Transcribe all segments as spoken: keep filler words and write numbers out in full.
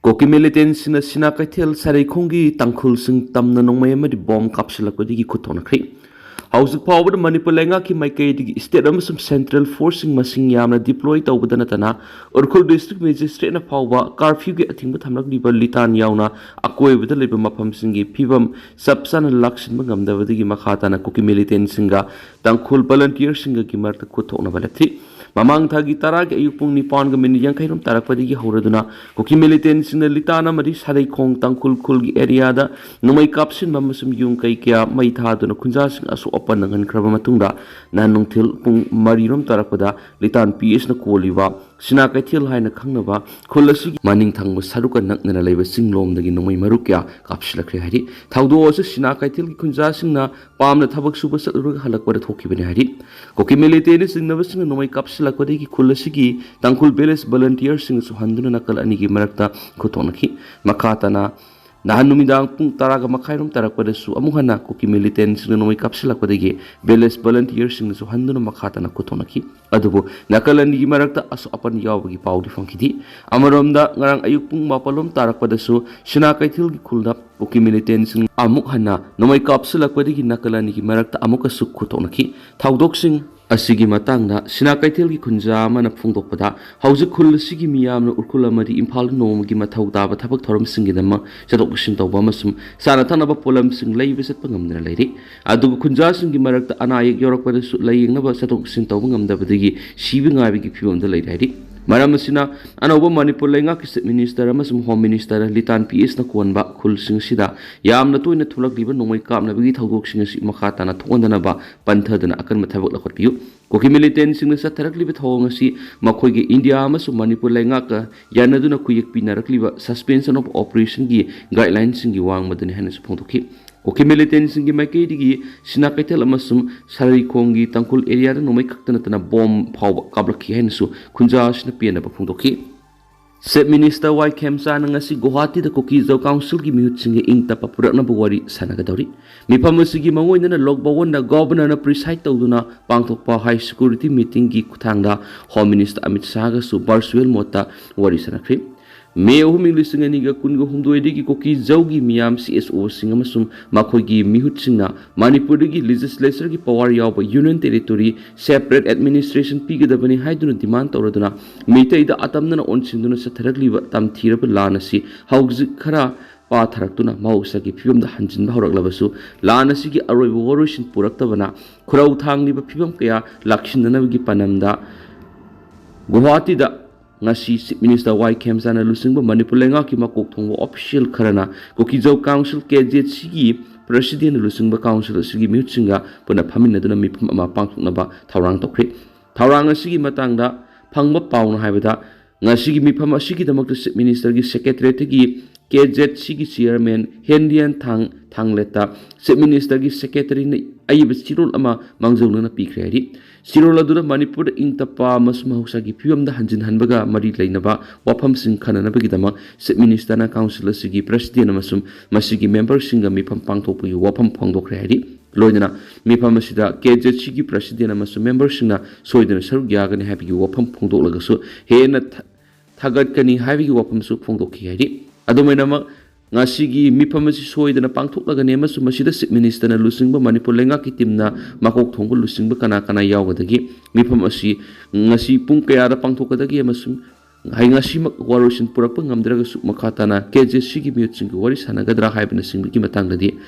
ꯀꯨꯀꯤ ꯃꯤꯂꯤꯇꯦꯟꯁꯤꯡꯅ ꯁꯤꯅꯥ ꯀꯩꯊꯦꯜ ꯁꯔꯩꯈꯣꯡꯒꯤ ꯇꯥꯡꯈꯨꯜꯁꯤꯡ ꯇꯝꯅ ꯅꯣꯡꯃꯩ ꯑꯃꯗꯤ ꯕꯣꯝ ꯀꯥꯞꯁꯤꯜꯂꯛꯄꯗꯒꯤ ꯈꯨꯠ ꯊꯣꯛꯅꯈ꯭ꯔꯤ꯫ ꯍꯧꯖꯤꯛ ꯐꯥꯎꯕꯗ ꯃꯅꯤꯄꯨꯔ ꯂꯩꯉꯥꯛꯀꯤ ꯃꯥꯏꯀꯩꯗꯒꯤ ꯁ꯭ꯇꯦꯠ ꯑꯃꯁꯨꯡ ꯁꯦꯟꯇ꯭ꯔꯦꯜ ꯐꯣꯔꯁꯁꯤꯡ ꯃꯁꯤꯡ ꯌꯥꯝꯅ ꯗꯤꯄ꯭ꯂꯣꯏ ꯇꯧꯕꯗ ꯅꯠꯇꯅ ꯎꯈ꯭ꯔꯨꯜ ꯗꯤꯁꯇ꯭ꯔꯤꯛ ꯃꯦꯖꯤꯁꯇ꯭ꯔꯦꯠꯅ ꯐꯥꯎꯕ ꯀꯥꯔꯐ꯭ꯌꯨꯒꯤ ꯑꯊꯤꯡꯕ ꯊꯝꯂꯛꯂꯤꯕ ꯂꯤꯇꯥꯟ ꯌꯥꯎꯅ ꯑꯀꯣꯏꯕꯗ ꯂꯩꯕ ꯃꯐꯝꯁꯤꯡꯒꯤ ꯐꯤꯕꯝ ꯆꯞ ꯆꯥꯅ ꯂꯥꯛꯁꯤꯟꯕ ꯉꯝꯗꯕꯗꯒꯤ ꯃꯈꯥ ꯇꯥꯅ ꯀꯨꯀꯤ ꯃꯤꯂꯤꯇꯦꯟꯁꯤꯡꯒ ꯇꯥꯡꯈꯨꯜ ꯚꯣꯂꯟꯇꯤꯌꯔꯁꯤꯡꯒꯒꯤ ꯃꯔꯛꯇ ꯈꯨꯠ ꯊꯣꯛꯅꯕ ꯂꯦꯞꯊꯤ꯫ ꯃꯃꯥꯡ ꯊꯥꯒꯤ ꯇꯔꯥꯒꯤ ꯑꯌꯨꯛ ꯄꯨꯡ ꯅꯤꯄꯥꯟꯒ ꯃꯤꯅꯤꯠ ꯌꯥꯡꯈꯩꯔꯣꯝ ꯇꯥꯔꯛꯄꯗꯒꯤ ꯍꯧꯔꯗꯨꯅ ꯀꯨꯀꯤ ꯃꯤꯂꯤꯇꯦꯟꯁꯤꯡꯅ ꯂꯤꯇꯥꯟ ꯑꯃꯗꯤ ꯁꯔꯩꯈꯣꯡ ꯇꯥꯡꯈꯨꯜ ꯈꯨꯜꯒꯤ ꯑꯦꯔꯤꯌꯥꯗ ꯅꯣꯡꯃꯩ ꯀꯥꯞꯁꯤꯟꯕ ꯑꯃꯁꯨꯡ ꯌꯨꯝ ꯀꯩ ꯀꯌꯥ ꯃꯩ ꯊꯥꯗꯨꯅ ꯈꯨꯟꯖꯥꯁꯤꯡ ꯑꯁꯣꯛ ꯑꯄꯟ ꯅꯪꯍꯟꯈ꯭ꯔꯕ ꯃꯇꯨꯡꯗ, ꯅꯍꯥꯟ ꯅꯨꯡꯊꯤꯜ ꯄꯨꯡ ꯃꯔꯤꯔꯣꯝ ꯇꯥꯔꯛꯄꯗ ꯂꯤꯇꯥꯟ ꯄꯤ ꯑꯦꯁꯅ ꯀꯣꯜꯂꯤꯕ ꯁꯤꯅꯥ ꯀꯩꯊꯦꯜ ꯍꯥꯏꯅ ꯈꯪꯅꯕ ꯈꯨꯜ ꯑꯁꯤꯒꯤ ꯃꯅꯤꯡ ꯊꯪꯕ ꯁꯔꯨꯛꯀ ꯅꯛꯅꯅ ꯂꯩꯕ ꯆꯤꯡꯂꯣꯝꯗꯒꯤ ꯅꯣꯡꯃꯩ ꯃꯔꯨ ꯀꯌꯥ ꯀꯥꯞꯁꯤꯜꯂꯛꯈ꯭ꯔꯦ ꯍꯥꯏꯔꯤ꯫ ꯊꯧꯗꯣꯛ ꯑꯁꯤ ꯁꯤꯅꯥ ꯀꯩꯊꯦꯜꯒꯤ ꯈꯨꯟꯖꯥꯁꯤꯡꯅ ꯄꯥꯝꯅ ꯊꯕꯛ ꯁꯨꯕ ꯆꯠꯂꯨꯔꯒ ꯍꯜꯂꯛꯄꯗ ꯊꯣꯛꯈꯤꯕꯅꯤ ꯍꯥꯏꯔꯤ꯫ ꯀꯨꯀꯤ ꯃꯤꯂꯤꯇꯦꯟꯅ ꯆꯤꯡꯅꯕꯁꯤꯡꯅ ꯅꯣꯡꯃꯩ ꯀꯥꯞꯁꯤꯜꯂꯛꯄꯗꯒꯤ ꯈꯨꯜ ꯑꯁꯤꯒꯤ ꯇꯥꯡꯈꯨꯜ ꯚꯤꯂꯦꯖ ꯚꯣꯂꯟꯇꯤꯌꯔꯁꯤꯡꯅꯁꯨ ꯍꯟꯗꯨꯅ ꯅꯥꯀꯜ ꯑꯅꯤꯒꯤ ꯃꯔꯛꯇ ꯈꯨꯠ ꯊꯣꯛꯅꯈꯤ꯫ ꯃꯈꯥ ꯇꯥꯅ ꯅꯍꯥꯟ ꯅꯨꯃꯤꯗꯥꯡ ꯄꯨꯡ ꯇꯔꯥꯒ ꯃꯈꯥꯏꯔꯣꯝ ꯇꯥꯔꯛꯄꯗꯁꯨ ꯑꯃꯨꯛ ꯍꯟꯅ ꯀꯨꯀꯤ ꯃꯤꯂꯤꯇꯦꯟꯁꯤꯡꯅ ꯅꯣꯡꯃꯩ ꯀꯥꯞꯁꯤꯜꯂꯛꯄꯗꯒꯤ ꯚꯤꯂꯦꯖ ꯚꯣꯂꯟꯇꯤꯌꯔꯁꯤꯡꯅꯁꯨ ꯍꯟꯗꯨꯅ ꯃꯈꯥ ꯇꯥꯅ ꯈꯨꯠ ꯊꯣꯛꯅꯈꯤ꯫ ꯑꯗꯨꯕꯨ ꯅꯥꯀꯜ ꯑꯅꯤꯒꯤ ꯃꯔꯛꯇ ꯑꯁꯣꯛ ꯑꯄꯟ ꯌꯥꯎꯕꯒꯤ ꯄꯥꯎꯗꯤ ꯐꯪꯈꯤꯗꯦ꯫ ꯑꯃꯔꯣꯝꯗ ꯉꯔꯥꯡ ꯑꯌꯨꯛ ꯄꯨꯡ ꯃꯥꯄꯜꯂꯣꯝ ꯇꯥꯔꯛꯄꯗꯁꯨ ꯁꯤꯅꯥ ꯀꯩꯊꯦꯜꯒꯤ ꯈꯨꯜꯗ ꯀꯨꯀꯤ ꯃꯤꯂꯤꯇꯦꯟꯁꯤꯡ ꯑꯃꯨꯛ ꯍꯟꯅ ꯅꯣꯡꯃꯩ ꯀꯥꯞꯁꯤꯜꯂꯛꯄꯗꯒꯤ ꯅꯥꯀꯜ ꯑꯅꯤꯒꯤ ꯃꯔꯛꯇ ꯑꯃꯨꯛꯀꯁꯨ ꯈꯨꯠ ꯊꯣꯛꯅꯈꯤ꯫ ꯊꯧꯗꯣꯛꯁꯤꯡ ꯑꯁꯤꯒꯤ ꯃꯇꯥꯡꯗ ꯁꯤꯅꯥ ꯀꯩꯊꯦꯜꯒꯤ ꯈꯨꯟꯖꯥ ꯑꯃꯅ ꯐꯣꯡꯗꯣꯛꯄꯗ, ꯍꯧꯖꯤꯛ ꯈꯨꯜ ꯑꯁꯤꯒꯤ ꯃꯤꯌꯥꯝꯅ ꯎꯈ꯭ꯔꯨꯜ ꯑꯃꯗꯤ ꯏꯝꯐꯥꯜꯗ ꯅꯣꯡꯃꯒꯤ ꯃꯊꯧ ꯇꯥꯕ ꯊꯕꯛ ꯊꯧꯔꯝꯁꯤꯡꯒꯤꯗꯃꯛ ꯆꯠꯊꯣꯛ ꯆꯠꯁꯤꯟ ꯇꯧꯕ ꯑꯃꯁꯨꯡ ꯆꯥꯅ ꯊꯛꯅꯕ ꯄꯣꯠꯂꯝꯁꯤꯡ ꯂꯩꯕ ꯆꯠꯄ ꯉꯝꯗꯅ ꯂꯩꯔꯤ꯫ ꯑꯗꯨꯕꯨ ꯈꯨꯟꯖꯥꯁꯤꯡꯒꯤ ꯃꯔꯛꯇ ꯑꯅꯥ ꯑꯌꯦꯛ ꯌꯥꯎꯔꯛꯄꯗꯁꯨ ꯂꯥꯌꯦꯡꯅꯕ ꯆꯠꯊꯣꯛ ꯆꯠꯁꯤꯟ ꯇꯧꯕ ꯉꯝꯗꯕꯗꯒꯤ ꯁꯤꯕ ꯉꯥꯏꯕꯒꯤ ꯐꯤꯚꯝꯗ ꯂꯩꯔꯦ ꯍꯥꯏꯔꯤ꯫ ꯃꯔꯝ ꯑꯁꯤꯅ, ꯑꯅꯧꯕ ꯃꯅꯤꯄꯨꯔ ꯂꯩꯉꯥꯛꯀꯤ ꯆꯤꯐ ꯃꯤꯅꯤꯁꯇꯔ ꯑꯃꯁꯨꯡ ꯍꯣꯝ ꯃꯤꯅꯤꯁꯇꯔ ꯂꯤꯇꯥꯟ ꯄꯤ ꯑꯦꯁꯅ ꯀꯣꯟꯕ ꯈꯨꯜꯁꯤꯡ ꯑꯁꯤꯗ ꯌꯥꯝꯅ ꯇꯣꯏꯅ ꯊꯣꯛꯂꯛꯂꯤꯕ ꯅꯣꯡꯃꯩ ꯀꯥꯞꯅꯕꯒꯤ ꯊꯧꯗꯣꯛꯁꯤꯡ ꯑꯁꯤ ꯃꯈꯥ ꯇꯥꯅ ꯊꯣꯛꯍꯟꯗꯅꯕ ꯄꯟꯊꯗꯨꯅ ꯑꯀꯟꯕ ꯊꯕꯛ ꯂꯧꯈꯠꯄꯤꯌꯨ꯫ ꯀꯨꯀꯤ ꯃꯤꯂꯤꯇꯦꯟꯁꯤꯡꯅ ꯆꯠꯊꯔꯛꯂꯤꯕ ꯊꯧꯑꯣꯡ ꯑꯁꯤ ꯃꯈꯣꯏꯒꯤ ꯏꯟꯗꯤꯌꯥ ꯑꯃꯁꯨꯡ ꯃꯅꯤꯄꯨꯔ ꯂꯩꯉꯥꯛꯀ ꯌꯥꯅꯗꯨꯅ ꯈꯨꯌꯦꯛ ꯄꯤꯅꯔꯛꯂꯤꯕ Suspension of Operationꯒꯤ guidelineꯁꯤꯡꯒꯤ ꯋꯥꯡꯃꯗꯅꯤ ꯍꯥꯏꯅꯁꯨ ꯐꯣꯡꯗꯣꯛꯈꯤ꯫ ꯀꯨꯀꯤ ꯃꯤꯂꯤꯇꯦꯟꯁꯤꯡꯒꯤ ꯃꯥꯏꯀꯩꯗꯒꯤ ꯁꯤꯅꯥ ꯀꯩꯊꯦꯜ ꯑꯃꯁꯨꯡ ꯁꯔꯩꯈꯣꯡꯒꯤ ꯇꯥꯡꯈꯨꯜ ꯑꯦꯔꯤꯌꯥꯗ ꯅꯣꯡꯃꯩ ꯈꯛꯇ ꯅꯠꯇꯅ ꯕꯣꯝ ꯐꯥꯎꯕ ꯀꯥꯞꯂꯛꯈꯤ ꯍꯥꯏꯅꯁꯨ ꯈꯨꯟꯖꯥ ꯑꯁꯤꯅ ꯄꯦꯟꯅꯕ ꯐꯣꯡꯗꯣꯛꯈꯤ꯫ ꯆꯤꯐ ꯃꯤꯅꯤꯁꯇꯔ ꯋꯥꯏ ꯈꯦꯝꯆꯥꯅ ꯉꯁꯤ ꯒꯨꯋꯥꯍꯥꯇꯤꯗ ꯀꯨꯀꯤ ꯖꯧ ꯀꯥꯎꯟꯁꯤꯜꯒꯤ ꯃꯤꯍꯨꯠꯁꯤꯡꯒ ꯏꯪ ꯇꯞꯄ ꯄꯨꯔꯛꯅꯕ ꯋꯥꯔꯤ ꯁꯥꯟꯅꯒꯗꯧꯔꯤ꯫ ꯃꯤꯐꯝ ꯑꯁꯤꯒꯤ ꯃꯥꯡꯑꯣꯏꯅꯅ ꯂꯣꯛ ꯚꯋꯟꯗ ꯒꯣꯚꯔꯅꯔꯅ ꯄ꯭ꯔꯤꯁꯥꯏꯗ ꯇꯧꯗꯨꯅ ꯄꯥꯡꯊꯣꯛꯄ ꯍꯥꯏ ꯁꯦꯀ꯭ꯌꯨꯔꯤꯇꯤ ꯃꯤꯇꯤꯡꯒꯤ ꯈꯨꯠꯊꯥꯡꯗ ꯍꯣꯝ ꯃꯤꯅꯤꯁꯇꯔ ꯑꯃꯤꯠ ꯁꯥꯍꯒꯁꯨ ꯚꯔꯆꯨꯋꯦꯜ ꯃꯣꯗꯇ ꯋꯥꯔꯤ ꯁꯥꯟꯅꯈ꯭ꯔꯤ꯫ ꯃꯦ ꯑꯍꯨꯝ, ꯏꯪ ꯂꯤꯁꯤꯡ ꯑꯅꯤꯒ ꯀꯨꯟꯒ ꯍꯨꯝꯗꯣꯏꯗꯒꯤ ꯀꯨꯀꯤꯖꯧꯒꯤ ꯃꯤꯌꯥꯝ, ꯁꯤ ꯑꯦꯁ ꯑꯣꯁꯤꯡ ꯑꯃꯁꯨꯡ ꯃꯈꯣꯏꯒꯤ ꯃꯤꯍꯨꯠꯁꯤꯡꯅ ꯃꯅꯤꯄꯨꯔꯗꯒꯤ ꯂꯤꯖꯤꯁꯂꯦꯆꯔꯒꯤ ꯄꯋꯥꯔ ꯌꯥꯎꯕ ꯌꯨꯅꯤꯌꯟ ꯇꯦꯔꯤꯇꯣꯔꯤ, ꯁꯦꯄꯔꯦꯠ ꯑꯦꯗꯃꯤꯅꯤꯁꯇ꯭ꯔꯦꯁꯟ ꯄꯤꯒꯗꯕꯅꯤ ꯍꯥꯏꯗꯨꯅ ꯗꯤꯃꯥꯟ ꯇꯧꯔꯗꯨꯅ ꯃꯤꯇꯩꯗ ꯑꯇꯝꯅꯅ ꯑꯣꯟꯁꯤꯟꯗꯨꯅ ꯆꯠꯊꯔꯛꯂꯤꯕ ꯇꯝꯊꯤꯔꯕ ꯂꯥꯟ ꯑꯁꯤ ꯍꯧꯖꯤꯛ ꯈꯔ ꯄꯥꯊꯔꯛꯇꯨꯅ ꯃꯍꯧꯁꯥꯒꯤ ꯐꯤꯕꯝꯗ ꯍꯟꯖꯤꯟꯕ ꯍꯧꯔꯛꯂꯕꯁꯨ, ꯂꯥꯟ ꯑꯁꯤꯒꯤ ꯑꯔꯣꯏꯕ ꯋꯥꯔꯣꯏꯁꯤꯟ ꯄꯨꯔꯛꯇꯕꯅ ꯈꯨꯔꯧ ꯊꯥꯡꯂꯤꯕ ꯐꯤꯕꯝ ꯀꯌꯥ ꯂꯥꯛꯁꯤꯟꯅꯅꯕꯒꯤ ꯄꯥꯟꯗꯝꯗ ꯒꯨꯋꯥꯍꯥꯇꯤꯗ ꯉꯁꯤ ꯆꯤꯐ ꯃꯤꯅꯤꯁꯇꯔ ꯋꯥꯏ ꯈꯦꯝꯆꯥꯟꯅ ꯂꯨꯆꯤꯡꯕ ꯃꯅꯤꯄꯨꯔ ꯂꯩꯉꯥꯛꯀꯤ ꯃꯀꯣꯛ ꯊꯣꯡꯕ ꯑꯣꯐꯤꯁꯤꯌꯦꯜ ꯈꯔꯅ ꯀꯨꯀꯤꯖꯧ ꯀꯥꯎꯟꯁꯤꯜ, ꯀꯦ ꯖꯦꯠ ꯁꯤꯒꯤ ꯄ꯭ꯔꯁꯤꯗꯦꯟꯅ ꯂꯨꯆꯤꯡꯕ ꯀꯥꯎꯟꯁꯤꯜ ꯑꯁꯤꯒꯤ ꯃꯤꯍꯨꯠꯁꯤꯡꯒ ꯄꯨꯟꯅ ꯐꯝꯃꯤꯟꯅꯗꯨꯅ ꯃꯤꯐꯝ ꯑꯃ ꯄꯥꯡꯊꯣꯛꯅꯕ ꯊꯧꯔꯥꯡ ꯇꯧꯈ꯭ꯔꯦ꯫ ꯊꯧꯔꯥꯡ ꯑꯁꯤꯒꯤ ꯃꯇꯥꯡꯗ ꯐꯪꯕ ꯄꯥꯎꯅ ꯍꯥꯏꯕꯗ, ꯉꯁꯤꯒꯤ ꯃꯤꯐꯝ ꯑꯁꯤꯒꯤꯗꯃꯛꯇ ꯆꯤꯐ ꯃꯤꯅꯤꯁꯇꯔꯒꯤ ꯁꯦꯀ꯭ꯔꯦꯇꯔꯤꯌꯦꯠꯀꯤ, ꯀꯦ ꯖꯦꯠ ꯁꯤꯒꯤ ꯆꯤꯌꯔꯃꯦꯟ ꯍꯦꯟꯗꯤꯌꯥꯟ ꯊꯥꯡ-, ꯊꯥꯡꯂꯦꯠꯇ ꯆꯤꯐ ꯃꯤꯅꯤꯁꯇꯔꯒꯤ ꯁꯦꯀ꯭ꯔꯦꯇꯔꯤꯅ ꯑꯏꯕ ꯆꯦꯔꯣꯜ ꯑꯃ ꯃꯥꯡꯖꯧꯅꯅ ꯄꯤꯈ꯭ꯔꯦ ꯍꯥꯏꯔꯤ꯫ ꯆꯦꯔꯣꯜ ꯑꯗꯨꯗ ꯃꯅꯤꯄꯨꯔꯗ ꯏꯪ ꯇꯞꯄ ꯑꯃꯁꯨꯡ ꯃꯍꯧꯁꯥꯒꯤ ꯐꯤꯕꯝꯗ ꯍꯟꯖꯤꯟꯍꯟꯕꯒ ꯃꯔꯤ ꯂꯩꯅꯕ ꯋꯥꯐꯝꯁꯤꯡ ꯈꯟꯅꯅꯕꯒꯤꯗꯃꯛ ꯆꯤꯐ ꯃꯤꯅꯤꯁꯇꯔꯅ ꯀꯥꯎꯟꯁꯤꯜ ꯑꯁꯤꯒꯤ ꯄ꯭ꯔꯁꯤꯗꯦꯟ ꯑꯃꯁꯨꯡ ꯃꯁꯤꯒꯤ ꯃꯦꯝꯕꯔꯁꯤꯡꯒ ꯃꯤꯐꯝ ꯄꯥꯡꯊꯣꯛꯄꯒꯤ ꯋꯥꯐꯝ ꯐꯣꯡꯗꯣꯛꯈ꯭ꯔꯦ ꯍꯥꯏꯔꯤ꯫ ꯂꯣꯏꯅꯅ ꯃꯤꯐꯝ ꯑꯁꯤꯗ ꯀꯦ ꯖꯦꯠ ꯁꯤꯒꯤ ꯄ꯭ꯔꯁꯤꯗꯦꯟ ꯑꯃꯁꯨꯡ ꯃꯦꯝꯕꯔꯁꯤꯡꯅ ꯁꯣꯏꯗꯅ ꯁꯔꯨꯛ ꯌꯥꯒꯅꯤ ꯍꯥꯏꯕꯒꯤ ꯋꯥꯐꯝ ꯐꯣꯡꯗꯣꯛꯂꯒꯁꯨ, ꯍꯦꯟꯅ ꯊ-, ꯊꯥꯒꯠꯀꯅꯤ ꯍꯥꯏꯕꯒꯤ ꯋꯥꯐꯝꯁꯨ ꯐꯣꯡꯗꯣꯛꯈꯤ ꯍꯥꯏꯔꯤ꯫ ꯑꯗꯨꯃꯥꯏꯅꯃꯛ, ꯉꯁꯤꯒꯤ ꯃꯤꯐꯝ ꯑꯁꯤ ꯁꯣꯏꯗꯅ ꯄꯥꯡꯊꯣꯛꯂꯒꯅꯤ ꯑꯃꯁꯨꯡ ꯃꯁꯤꯗ ꯆꯤꯐ ꯃꯤꯅꯤꯁꯇꯔꯅ ꯂꯨꯆꯤꯡꯕ ꯃꯅꯤꯄꯨꯔ ꯂꯩꯉꯥꯛꯀꯤ ꯇꯤꯝꯅ ꯃꯀꯣꯛ ꯊꯣꯡꯕ ꯂꯨꯆꯤꯡꯕ ꯀꯅꯥ ꯀꯅꯥ ꯌꯥꯎꯒꯗꯒꯦ, ꯃꯤꯐꯝ ꯑꯁꯤ ꯉꯁꯤ ꯄꯨꯡ ꯀꯌꯥꯗ ꯄꯥꯡꯊꯣꯛꯀꯗꯒꯦ ꯑꯃꯁꯨꯡ ꯍꯌꯦꯡ ꯉꯁꯤꯃꯛ ꯋꯥꯔꯣꯏꯁꯤꯟ ꯄꯨꯔꯛꯄ ꯉꯝꯗ꯭ꯔꯒꯁꯨ ꯃꯈꯥ ꯇꯥꯅ ꯀꯦ ꯖꯦ ꯁꯤꯒꯤ ꯃꯤꯍꯨꯠꯁꯤꯡꯒ ꯋꯥꯔꯤ ꯁꯥꯟꯅꯒꯗ꯭ꯔꯥ ꯍꯥꯏꯕꯅꯆꯤꯡꯕꯒꯤ ꯃꯇꯥꯡꯗꯗꯤ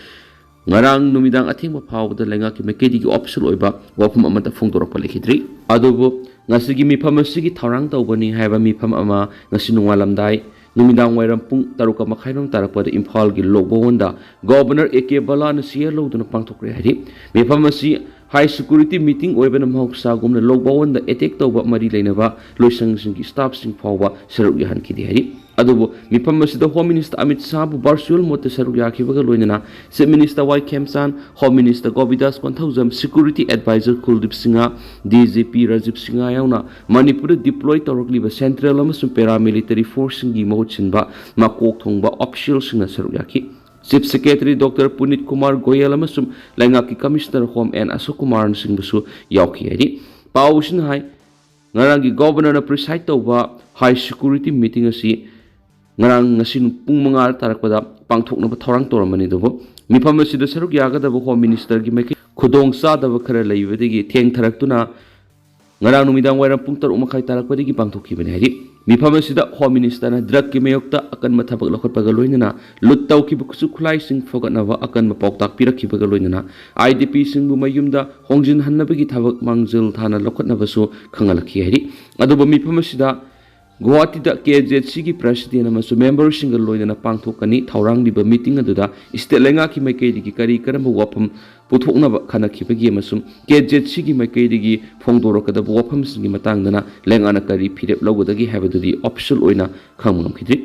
ꯉꯔꯥꯡ ꯅꯨꯃꯤꯗꯥꯡ ꯑꯊꯦꯡꯕ ꯐꯥꯎꯕꯗ ꯂꯩꯉꯥꯛꯀꯤ ꯃꯥꯏꯀꯩꯗꯒꯤ ꯑꯣꯐꯤꯁꯤꯌꯦꯜ ꯑꯣꯏꯕ ꯋꯥꯐꯝ ꯑꯃꯠꯇ ꯐꯣꯡꯗꯣꯔꯛꯄ ꯂꯩꯈꯤꯗ꯭ꯔꯤ꯫ ꯑꯗꯨꯕꯨ ꯉꯁꯤꯒꯤ ꯃꯤꯐꯝ ꯑꯁꯤꯒꯤ ꯊꯧꯔꯥꯡ ꯇꯧꯒꯅꯤ ꯍꯥꯏꯕ ꯃꯤꯐꯝ ꯑꯃ ꯉꯁꯤ ꯅꯣꯡꯉꯥꯜꯂꯝꯗꯥꯏ ꯅꯨꯃꯤꯗꯥꯡ ꯋꯥꯏꯔꯝ ꯄꯨꯡ ꯇꯔꯨꯛꯀ ꯃꯈꯥꯏꯔꯣꯝ ꯇꯥꯔꯛꯄꯗ ꯏꯝꯐꯥꯜꯒꯤ ꯂꯣꯛ ꯚꯋꯟꯗ ꯒꯣꯕꯔꯅꯔ ꯑꯦ ꯀꯦ ꯕꯂꯥꯅ ꯆꯤꯌꯔ ꯂꯧꯗꯨꯅ ꯄꯥꯡꯊꯣꯛꯈ꯭ꯔꯦ ꯍꯥꯏꯔꯤ꯫ ꯃꯤꯐꯝ ꯑꯁꯤ ꯍꯥꯏ ꯁꯦꯀ꯭ꯌꯨꯔꯤꯇꯤ ꯃꯤꯇꯤꯡ ꯑꯣꯏꯕꯅ ꯃꯍꯧꯁꯥꯒꯨꯝꯅ ꯂꯣꯛ ꯚꯋꯟꯗ ꯑꯦꯇꯦꯛ ꯇꯧꯕ ꯃꯔꯤ ꯂꯩꯅꯕ ꯂꯣꯏꯁꯪꯁꯤꯡꯒꯤ ꯁ꯭ꯇꯥꯐꯁꯤꯡ ꯐꯥꯎꯕ ꯁꯔꯨꯛ ꯌꯥꯍꯟꯈꯤꯗꯦ ꯍꯥꯏꯔꯤ꯫ ꯑꯗꯨꯕꯨ ꯃꯤꯐꯝ ꯑꯁꯤꯗ ꯍꯣꯝ ꯃꯤꯅꯤꯁꯇꯔ ꯑꯃꯤꯠ ꯁꯥꯍꯕꯨ ꯚꯔꯆꯨꯑꯦꯜ ꯃꯣꯗꯇ ꯁꯔꯨꯛ ꯌꯥꯈꯤꯕꯒ ꯂꯣꯏꯅꯅ chief minister Y Khemchand, home minister Govindas Konthoujam, security adviser Kuldeep Singh, D G P Rajiv Singh ꯌꯥꯎꯅ ꯃꯅꯤꯄꯨꯔꯗ ꯗꯤꯄ꯭ꯂꯣꯏ ꯇꯧꯔꯛꯂꯤꯕ ꯁꯦꯟꯇ꯭ꯔꯦꯜ ꯑꯃꯁꯨꯡ ꯄꯦꯔꯥꯃꯤꯂꯤꯇꯔꯤ ꯐꯣꯔꯁꯁꯤꯡꯒꯤ ꯃꯍꯨꯠ ꯁꯤꯟꯕ ꯃꯀꯣꯛ ꯊꯣꯡꯕ ꯑꯣꯐꯤꯁꯤꯌꯦꯜꯁꯤꯡꯅ ꯁꯔꯨꯛ ꯌꯥꯈꯤ꯫ Chief secretary doctor Puneet Kumar Goel ꯑꯃꯁꯨꯡ ꯂꯩꯉꯥꯛꯀꯤ ꯀꯃꯤꯁꯅꯔ ꯍꯣꯝ ꯑꯦꯟ ꯑꯁꯣꯛ ꯀꯨꯃꯥꯔꯅꯆꯤꯡꯕꯁꯨ ꯌꯥꯎꯈꯤ ꯍꯥꯏꯔꯤ꯫ ꯄꯥꯎ ꯑꯁꯤꯅ ꯍꯥꯏ, ꯉꯔꯥꯡꯒꯤ ꯒꯣꯕꯔꯅꯔꯅ ꯄ꯭ꯔꯤꯁꯥꯏꯗ ꯇꯧꯕ ꯍꯥꯏ ꯁꯦꯀ꯭ꯌꯨꯔꯤꯇꯤ ꯃꯤꯇꯤꯡ ꯑꯁꯤ ꯉꯔꯥꯡ ꯉꯁꯤ ꯄꯨꯡ ꯃꯉꯥ ꯇꯥꯔꯛꯄꯗ ꯄꯥꯡꯊꯣꯛꯅꯕ ꯊꯧꯔꯥꯡ ꯇꯧꯔꯝꯕꯅꯤ꯫ ꯑꯗꯨꯕꯨ ꯃꯤꯐꯝ ꯑꯁꯤꯗ ꯁꯔꯨꯛ ꯌꯥꯒꯗꯕ ꯍꯣꯝ ꯃꯤꯅꯤꯁꯇꯔꯒꯤ ꯃꯥꯏꯀꯩ ꯈꯨꯗꯣꯡ ꯆꯥꯗꯕ ꯈꯔ ꯂꯩꯕꯗꯒꯤ ꯊꯦꯡꯊꯔꯛꯇꯨꯅ ꯉꯔꯥꯡ ꯅꯨꯃꯤꯗꯥꯡ ꯋꯥꯏꯔꯝ ꯄꯨꯡ ꯇꯔꯨꯛ ꯃꯈꯥꯏ ꯇꯥꯔꯛꯄꯗꯒꯤ ꯄꯥꯡꯊꯣꯛꯈꯤꯕꯅꯤ ꯍꯥꯏꯔꯤ꯫ ꯃꯤꯐꯝ ꯑꯁꯤꯗ ꯍꯣꯝ ꯃꯤꯅꯤꯁꯇꯔꯅ ꯗ꯭ꯔꯒꯀꯤ ꯃꯥꯌꯣꯛꯇ ꯑꯀꯟꯕ ꯊꯕꯛ ꯂꯧꯈꯠꯄꯒ ꯂꯣꯏꯅꯅ ꯂꯨꯠ ꯇꯧꯈꯤꯕ ꯈꯨꯠꯁꯨ ꯈꯨꯠꯂꯥꯏꯁꯤꯡ ꯐꯒꯠꯅꯕ ꯑꯀꯟꯕ ꯄꯥꯎꯇꯥꯛ ꯄꯤꯔꯛꯈꯤꯕꯒ ꯂꯣꯏꯅꯅ ꯑꯥꯏ ꯗꯤ ꯄꯤꯁꯤꯡꯕꯨ ꯃꯌꯨꯝꯗ ꯍꯣꯡꯖꯤꯟꯍꯟꯅꯕꯒꯤ ꯊꯕꯛ ꯃꯥꯡꯖꯤꯜ ꯊꯥꯅ ꯂꯧꯈꯠꯅꯕꯁꯨ ꯈꯪꯍꯜꯂꯛꯈꯤ ꯍꯥꯏꯔꯤ꯫ ꯑꯗꯨꯕꯨ ꯃꯤꯐꯝ ꯑꯁꯤꯗ ꯒꯨꯋꯥꯍꯥꯇꯤꯗ ꯀꯦ ꯖꯦꯠ ꯁꯤꯒꯤ ꯄ꯭ꯔꯁꯤꯗꯦꯟ ꯑꯃꯁꯨꯡ ꯃꯦꯝꯕꯔꯁꯤꯡꯒ ꯂꯣꯏꯅꯅ ꯄꯥꯡꯊꯣꯛꯀꯅꯤ꯫ ꯊꯧꯔꯥꯡꯂꯤꯕ ꯃꯤꯇꯤꯡ ꯑꯗꯨꯗ ꯁ꯭ꯇꯦꯠ ꯂꯩꯉꯥꯛꯀꯤ ꯃꯥꯏꯀꯩꯗꯒꯤ ꯀꯔꯤ ꯀꯔꯝꯕ ꯋꯥꯐꯝ ꯄꯨꯊꯣꯛꯅꯕ ꯈꯟꯅꯈꯤꯕꯒꯦ ꯑꯃꯁꯨꯡ ꯀꯦ ꯖꯦꯠ ꯁꯤꯒꯤ ꯃꯥꯏꯀꯩꯗꯒꯤ ꯐꯣꯡꯗꯣꯔꯛꯀꯗꯕ ꯋꯥꯐꯝꯁꯤꯡꯒꯤ ꯃꯇꯥꯡꯗꯅ ꯂꯩꯉꯥꯛꯅ ꯀꯔꯤ ꯐꯤꯔꯦꯞ ꯂꯧꯒꯗꯒꯦ ꯍꯥꯏꯕꯗꯨꯗꯤ ꯑꯣꯐꯤꯁꯤꯌꯦꯜ ꯑꯣꯏꯅ ꯈꯪꯕ ꯉꯝꯈꯤꯗ꯭ꯔꯤ꯫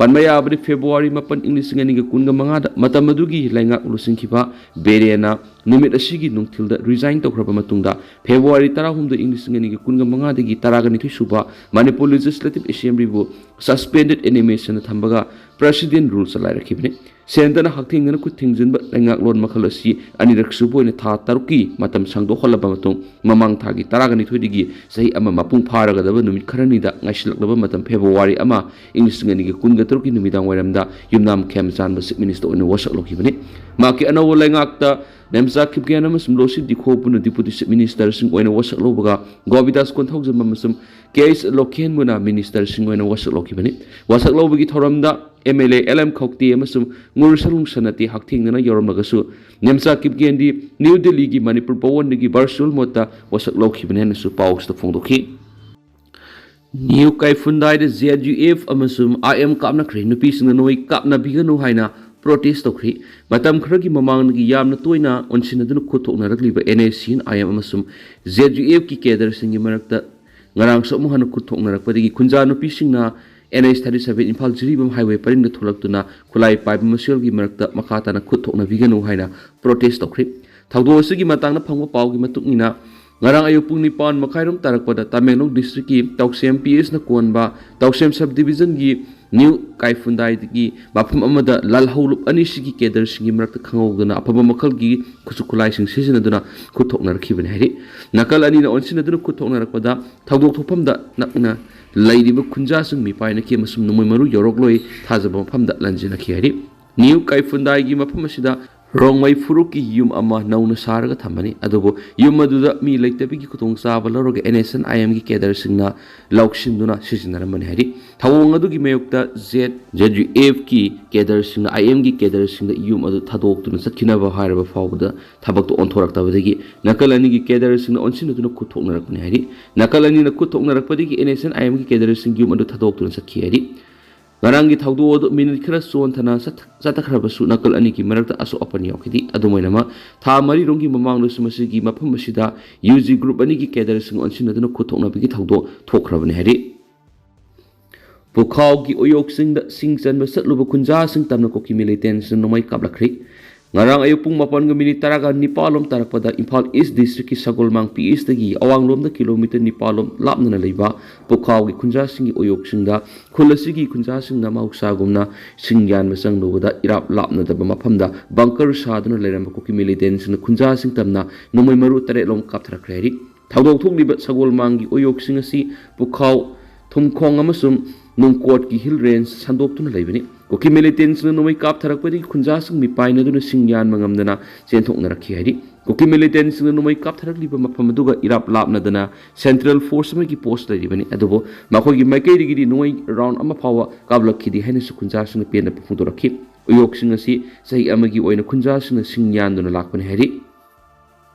ꯄꯟꯕ ꯌꯥꯕꯗꯤ, ꯐꯦꯕ꯭ꯔꯨꯋꯥꯔꯤ ꯃꯥꯄꯟ, ꯏꯪ ꯂꯤꯁꯤꯡ ꯑꯅꯤꯒ ꯀꯨꯟꯒ ꯃꯉꯥꯗ ꯃꯇꯝ ꯑꯗꯨꯒꯤ ꯂꯩꯉꯥꯛ ꯂꯨꯆꯤꯡꯈꯤꯕ ꯕꯤꯔꯦꯟꯅ ꯅꯨꯃꯤꯠ ꯑꯁꯤꯒꯤ ꯅꯨꯡꯊꯤꯜꯗ ꯔꯤꯖꯥꯏꯟ ꯇꯧꯈ꯭ꯔꯕ ꯃꯇꯨꯡꯗ, ꯐꯦꯕ꯭ꯔꯨꯋꯥꯔꯤ ꯇꯔꯥꯍꯨꯝꯗꯣꯏ, ꯏꯪ ꯂꯤꯁꯤꯡ ꯑꯅꯤꯒ ꯀꯨꯟꯒ ꯃꯉꯥꯗꯒꯤ ꯇꯔꯥꯒ ꯅꯤꯊꯣꯏ ꯁꯨꯕ ꯃꯅꯤꯄꯨꯔ ꯂꯦꯖꯤꯁꯂꯦꯇꯤꯚ ꯑꯦꯁꯦꯝꯕ꯭ꯂꯤꯕꯨ ꯁꯁꯄꯦꯟꯗꯦꯗ ꯑꯦꯅꯤꯃꯦꯁꯟꯗ ꯊꯝꯕꯒ ꯄ꯭ꯔꯁꯤꯗꯦꯟ ꯔꯨꯜ ꯆꯂꯥꯏꯔꯛꯈꯤꯕꯅꯤ꯫ ꯁꯦꯟꯗꯅ ꯍꯛꯊꯦꯡꯅꯅ ꯈꯨꯠ ꯊꯤꯡꯖꯤꯟꯕ ꯂꯩꯉꯥꯛꯂꯣꯟ ꯃꯈꯜ ꯑꯁꯤ ꯑꯅꯤꯔꯛ ꯁꯨꯕ ꯑꯣꯏꯅ ꯊꯥ ꯇꯔꯨꯛꯀꯤ ꯃꯇꯝ ꯁꯥꯡꯗꯣꯛꯍꯜꯂꯕ ꯃꯇꯨꯡ, ꯃꯃꯥꯡ ꯊꯥꯒꯤ ꯇꯔꯥꯒ ꯅꯤꯊꯣꯏꯗꯒꯤ ꯆꯍꯤ ꯑꯃ ꯃꯄꯨꯡ ꯐꯥꯔꯒꯗꯕ ꯅꯨꯃꯤꯠ ꯈꯔꯅꯤꯗ ꯉꯥꯏꯁꯤꯜꯂꯛꯂꯕ ꯃꯇꯝ, ꯐꯦꯕ꯭ꯔꯨꯋꯥꯔꯤ ꯑꯃ, ꯏꯪ ꯂꯤꯁꯤꯡ ꯑꯅꯤꯒ ꯀꯨꯟꯒ ꯇꯔꯨꯛꯀꯤ ꯅꯨꯃꯤꯗꯥꯡ ꯋꯥꯏꯔꯝꯗ ꯌꯨꯝꯅꯥꯝ ꯈꯦꯝꯆꯥꯟꯕ ꯆꯤꯐ ꯃꯤꯅꯤꯁꯇꯔ ꯑꯣꯏꯅ ꯋꯥꯁꯛ ꯂꯧꯈꯤꯕꯅꯤ꯫ ꯃꯍꯥꯛꯀꯤ ꯑꯅꯧꯕ ꯂꯩꯉꯥꯛꯇ ꯅꯦꯝꯆꯥ ꯀꯤꯞꯒꯦꯟ ꯑꯃꯁꯨꯡ ꯂꯣꯁꯤ ꯗꯤꯈꯣ ꯄꯨꯟꯅ ꯗꯤꯄꯨꯇꯤ ꯆꯤꯐ ꯃꯤꯅꯤꯁꯇꯔꯁꯤꯡ ꯑꯣꯏꯅ ꯋꯥꯁꯛ ꯂꯧꯕꯒ, ꯒꯣꯕꯤꯗꯥꯁ ꯀꯣꯟꯊꯧꯖꯝ ꯑꯃꯁꯨꯡ ꯀꯦ ꯑꯩꯆ ꯂꯣꯀꯦꯟꯕꯨꯅ ꯃꯤꯅꯤꯁꯇꯔꯁꯤꯡ ꯑꯣꯏꯅ ꯋꯥꯁꯛ ꯂꯧꯈꯤꯕꯅꯤ꯫ ꯋꯥꯁꯛ ꯂꯧꯕꯒꯤ ꯊꯧꯔꯝꯗ M L A L M ꯈꯧꯇꯦ ꯑꯃꯁꯨꯡ ꯉꯨꯔꯁꯂꯨꯡ ꯁꯅꯥꯇꯦ ꯍꯛꯊꯦꯡꯅꯅ ꯌꯥꯎꯔꯝꯂꯒꯁꯨ, ꯅꯦꯝꯆꯥ ꯀꯤꯞꯒꯦꯟꯗꯤ ꯅ꯭ꯌꯨ ꯗꯤꯜꯂꯤꯒꯤ ꯃꯅꯤꯄꯨꯔ ꯚꯋꯟꯗꯒꯤ ꯚꯔꯆꯨꯋꯦꯜ ꯃꯣꯗꯇ ꯋꯥꯁꯛ ꯂꯧꯈꯤꯕꯅꯤ ꯍꯥꯏꯅꯁꯨ ꯄꯥꯎꯁꯤꯗ ꯐꯣꯡꯗꯣꯛꯈꯤ꯫ ꯅ꯭ꯌꯨ ꯀꯥꯏꯐꯨꯟꯗꯥꯏꯗ ꯖꯦ ꯌꯨ ꯑꯦꯐ ꯑꯃꯁꯨꯡ ꯑꯥꯏ ꯑꯦꯝ ꯀꯥꯞꯅꯈ꯭ꯔꯦ꯫ ꯅꯨꯄꯤꯁꯤꯡꯅ ꯅꯣꯏ ꯀꯥꯞꯅꯕꯤꯒꯅꯨ ꯍꯥꯏꯅ ꯄ꯭ꯔꯣꯇꯦꯁ ꯇꯧꯈ꯭ꯔꯤ꯫ ꯃꯇꯝ ꯈꯔꯒꯤ ꯃꯃꯥꯡꯗꯒꯤ ꯌꯥꯝꯅ ꯇꯣꯏꯅ ꯑꯣꯟꯁꯤꯟꯅꯗꯨꯅ ꯈꯨꯠ ꯊꯣꯛꯅꯔꯛꯂꯤꯕ N S C N I M ꯑꯃꯁꯨꯡ ꯖꯦ ꯌꯨ ꯑꯦꯐꯀꯤ ꯀꯦꯗꯔꯁꯤꯡꯒꯤ ꯃꯔꯛꯇ ꯉꯔꯥꯡꯁꯨ ꯑꯃꯨꯛ ꯍꯟꯅ ꯈꯨꯠ ꯊꯣꯛꯅꯔꯛꯄꯗꯒꯤ ꯈꯨꯟꯖꯥ ꯅꯨꯄꯤꯁꯤꯡꯅ N H thirty seven Imphal Jiribam highway ꯄꯔꯤꯡꯗ ꯊꯣꯛꯂꯛꯇꯨꯅ ꯈꯨꯠꯂꯥꯏ ꯄꯥꯏꯕ ꯃꯁꯦꯜꯒꯤ ꯃꯔꯛꯇ ꯃꯈꯥ ꯇꯥꯅ ꯈꯨꯠ ꯊꯣꯛꯅꯕꯤꯒꯅꯨ ꯍꯥꯏꯅ ꯄ꯭ꯔꯣꯇꯦꯁ ꯇꯧꯈ꯭ꯔꯤ꯫ ꯊꯧꯗꯣꯛ ꯑꯁꯤꯒꯤ ꯃꯇꯥꯡꯗ ꯐꯪꯕ ꯄꯥꯎꯒꯤ ꯃꯇꯨꯡ ꯏꯟꯅ, ꯉꯔꯥꯡ ꯑꯌꯨꯛ ꯄꯨꯡ ꯅꯤꯄꯥꯟ ꯃꯈꯥꯏꯔꯣꯝ ꯇꯥꯔꯛꯄꯗ ꯇꯃꯦꯡꯂꯣꯡ districtꯀꯤ ꯇꯧꯁꯦꯝ P Hꯅ ꯀꯣꯟꯕ ꯇꯧꯁꯦꯝ subdivisionꯒꯤ ꯅ꯭ꯌꯨ ꯀꯥꯏꯐꯨꯟꯗꯥꯏꯗꯒꯤ ꯃꯐꯝ ꯑꯃꯗ ꯂꯥꯜꯍꯧꯂꯨꯞ ꯑꯅꯤꯁꯤꯒꯤ cadreꯁꯤꯡꯒꯤ ꯃꯔꯛꯇ ꯈꯪꯍꯧꯗꯅ ꯑꯐꯕ ꯃꯈꯜꯒꯤ ꯈꯨꯠꯁꯨ ꯈꯨꯠꯂꯥꯏꯁꯤꯡ ꯁꯤꯖꯤꯟꯅꯗꯨꯅ ꯈꯨꯠ ꯊꯣꯛꯅꯔꯛꯈꯤꯕꯅꯤ ꯍꯥꯏꯔꯤ꯫ ꯅꯥꯀꯜ ꯑꯅꯤꯅ ꯑꯣꯟꯁꯤꯟꯅꯗꯨꯅ ꯈꯨꯠ ꯊꯣꯛꯅꯔꯛꯄꯗ ꯊꯧꯗꯣꯛ ꯊꯣꯛꯐꯝꯗ ꯅꯛꯅ ꯂꯩꯔꯤꯕ ꯈꯨꯟꯖꯥꯁꯤꯡ ꯃꯤꯄꯥꯏꯅꯈꯤ ꯑꯃꯁꯨꯡ ꯅꯣꯡꯃꯩ ꯃꯔꯨ ꯌꯧꯔꯛꯂꯣꯏ ꯊꯥꯖꯕ ꯃꯐꯝꯗ ꯂꯟꯖꯤꯟꯅꯈꯤ ꯍꯥꯏꯔꯤ꯫ ꯅ꯭ꯌꯨ ꯀꯥꯏꯐꯨꯟꯗꯥꯏꯒꯤ ꯃꯐꯝ ꯑꯁꯤꯗ ꯔꯣꯡꯃꯩ ꯐꯨꯔꯨꯞꯀꯤ ꯌꯨꯝ ꯑꯃ ꯅꯧꯅ ꯁꯥꯔꯒ ꯊꯝꯕꯅꯤ, ꯑꯗꯨꯕꯨ ꯌꯨꯝ ꯑꯗꯨꯗ ꯃꯤ ꯂꯩꯇꯕꯒꯤ ꯈꯨꯗꯣꯡꯆꯥꯕ ꯂꯧꯔꯒ NSCN-IMꯒꯤ cadreꯁꯤꯡꯅ ꯂꯧꯁꯤꯟꯗꯨꯅ ꯁꯤꯖꯤꯟꯅꯔꯝꯕꯅꯤ ꯍꯥꯏꯔꯤ꯫ ꯊꯧꯑꯣꯡ ꯑꯗꯨꯒꯤ ꯃꯥꯌꯣꯛꯇ Z, ZUFꯀꯤ cadreꯁꯤꯡꯅ IMꯒꯤ cadreꯁꯤꯡꯗ ꯌꯨꯝ ꯑꯗꯨ ꯊꯥꯗꯣꯛꯇꯨꯅ ꯆꯠꯈꯤꯅꯕ ꯍꯥꯏꯔꯕ ꯐꯥꯎꯕꯗ ꯊꯕꯛꯇꯨ ꯑꯣꯟꯊꯣꯔꯛꯇꯕꯗꯒꯤ ꯅꯥꯀꯜ ꯑꯅꯤꯒꯤ cadreꯁꯤꯡꯅ ꯑꯣꯟꯁꯤꯟꯅꯗꯨꯅ ꯈꯨꯠ ꯊꯣꯛꯅꯔꯛꯄꯅꯤ ꯍꯥꯏꯔꯤ꯫ ꯅꯥꯀꯜ ꯑꯅꯤꯅ ꯈꯨꯠ ꯊꯣꯛꯅꯔꯛꯄꯗꯒꯤ NSCN-IMꯒꯤ cadreꯁꯤꯡ ꯌꯨꯝ ꯑꯗꯨ ꯊꯥꯗꯣꯛꯇꯨꯅ ꯆꯠꯈꯤ ꯍꯥꯏꯔꯤ꯫ ꯉꯔꯥꯡꯒꯤ ꯊꯧꯗꯣꯛ ꯑꯗꯨ ꯃꯤꯅꯤꯠ ꯈꯔ ꯆꯣꯟꯊꯅ ꯆꯠ-, ꯆꯠꯊꯈ꯭ꯔꯕꯁꯨ ꯅꯥꯀꯜ ꯑꯅꯤꯒꯤ ꯃꯔꯛꯇ ꯑꯁꯣꯛ ꯑꯄꯟ ꯌꯥꯎꯈꯤꯗꯦ꯫ ꯑꯗꯨꯝ ꯑꯣꯏꯅꯃꯛ, ꯊꯥ ꯃꯔꯤꯔꯣꯝꯒꯤ ꯃꯃꯥꯡꯗꯁꯨ ꯃꯁꯤꯒꯤ ꯃꯐꯝ ꯑꯁꯤꯗ UG group ꯑꯅꯤꯒꯤ cadreꯁꯤꯡ ꯑꯣꯟꯁꯤꯟꯅꯗꯨꯅ ꯈꯨꯠ ꯊꯣꯛꯅꯕꯒꯤ ꯊꯧꯗꯣꯛ ꯊꯣꯛꯈ꯭ꯔꯕꯅꯤ ꯍꯥꯏꯔꯤ꯫ ꯄꯨꯈꯥꯎꯒꯤ ꯎꯌꯣꯛꯁꯤꯡꯗ ꯁꯤꯡ ꯆꯟꯕ ꯆꯠꯂꯨꯕ ꯈꯨꯟꯖꯥꯁꯤꯡ ꯇꯝꯅ ꯀꯨꯀꯤ militantꯁꯤꯡꯅ ꯅꯣꯡꯃꯩ ꯀꯥꯞꯂꯛꯈ꯭ꯔꯤ꯫ ꯉꯔꯥꯡ ꯑꯌꯨꯛ ꯄꯨꯡ ꯃꯥꯄꯟꯒ ꯃꯤꯅꯤꯠ ꯇꯔꯥꯒ ꯅꯤꯄꯥꯜ ꯂꯣꯝ ꯇꯥꯔꯛꯄꯗ ꯏꯝꯐꯥꯜ East districtꯀꯤ ꯁꯒꯣꯜꯃꯥꯡ P Hꯇꯒꯤ ꯑꯋꯥꯡꯂꯣꯝꯗ kilometre ꯅꯤꯄꯥꯜ ꯂꯣꯝ ꯂꯥꯞꯅꯅ ꯂꯩꯕ ꯄꯨꯈꯥꯎꯒꯤ ꯈꯨꯟꯖꯥꯁꯤꯡꯒꯤ ꯎꯌꯣꯛꯁꯤꯡꯗ ꯈꯨꯜ ꯑꯁꯤꯒꯤ ꯈꯨꯟꯖꯥꯁꯤꯡꯅ ꯃꯍꯧꯁꯥꯒꯨꯝꯅ ꯁꯤꯡ ꯌꯥꯟꯕ ꯆꯪꯂꯨꯕꯗ ꯏꯔꯥꯞ ꯂꯥꯞꯅꯗꯕ ꯃꯐꯝꯗ bunker ꯁꯥꯗꯨꯅ ꯂꯩꯔꯝꯕ ꯀꯨꯀꯤ militantꯁꯤꯡꯅ ꯈꯨꯟꯖꯥꯁꯤꯡ ꯇꯝꯅ ꯅꯣꯡꯃꯩ ꯃꯔꯨ ꯇꯔꯦꯠ ꯂꯣꯝ ꯀꯥꯞꯊꯔꯛꯈ꯭ꯔꯦ ꯍꯥꯏꯔꯤ꯫ ꯊꯧꯗꯣꯛ ꯊꯣꯛꯂꯤꯕ ꯁꯒꯣꯜꯃꯥꯡꯒꯤ ꯎꯌꯣꯛꯁꯤꯡ ꯑꯁꯤ ꯄꯨꯈꯥꯎ, ꯊꯨꯝꯈꯣꯡ ꯑꯃꯁꯨꯡ ꯅꯨꯡꯀꯣꯠꯀꯤ hill range ꯁꯟꯗꯣꯛꯇꯨꯅ ꯂꯩꯕꯅꯤ꯫ ꯀꯨꯀꯤ militantꯁꯤꯡꯅ ꯅꯣꯡꯃꯩ ꯀꯥꯞꯊꯔꯛꯄꯗꯒꯤ ꯈꯨꯟꯖꯥꯁꯤꯡ ꯃꯤꯄꯥꯏꯅꯗꯨꯅ ꯁꯤꯡ ꯌꯥꯟꯕ ꯉꯝꯗꯅ ꯆꯦꯟꯊꯣꯛꯅꯔꯛꯈꯤ ꯍꯥꯏꯔꯤ꯫ ꯀꯨꯀꯤ militantꯁꯤꯡꯅ ꯅꯣꯡꯃꯩ ꯀꯥꯞꯊꯔꯛꯂꯤꯕ ꯃꯐꯝ ꯑꯗꯨꯒ ꯏꯔꯥꯞ ꯂꯥꯞꯅꯗꯅ central force ꯑꯃꯒꯤ post ꯂꯩꯔꯤꯕꯅꯤ, ꯑꯗꯨꯕꯨ ꯃꯈꯣꯏꯒꯤ ꯃꯥꯏꯀꯩꯗꯒꯤꯗꯤ ꯅꯣꯡꯃꯩ round ꯑꯃ ꯐꯥꯎꯕ ꯀꯥꯞꯂꯛꯈꯤꯗꯦ ꯍꯥꯏꯅꯁꯨ ꯈꯨꯟꯖꯥꯁꯤꯡꯅ ꯄꯦꯟꯗꯕ ꯐꯣꯡꯗꯣꯔꯛꯈꯤ꯫ ꯎꯌꯣꯛꯁꯤꯡ ꯑꯁꯤ ꯆꯍꯤ ꯑꯃꯒꯤ ꯑꯣꯏꯅ ꯈꯨꯟꯖꯥꯁꯤꯡꯅ ꯁꯤꯡ ꯌꯥꯟꯗꯨꯅ ꯂꯥꯛꯄꯅꯤ ꯍꯥꯏꯔꯤ꯫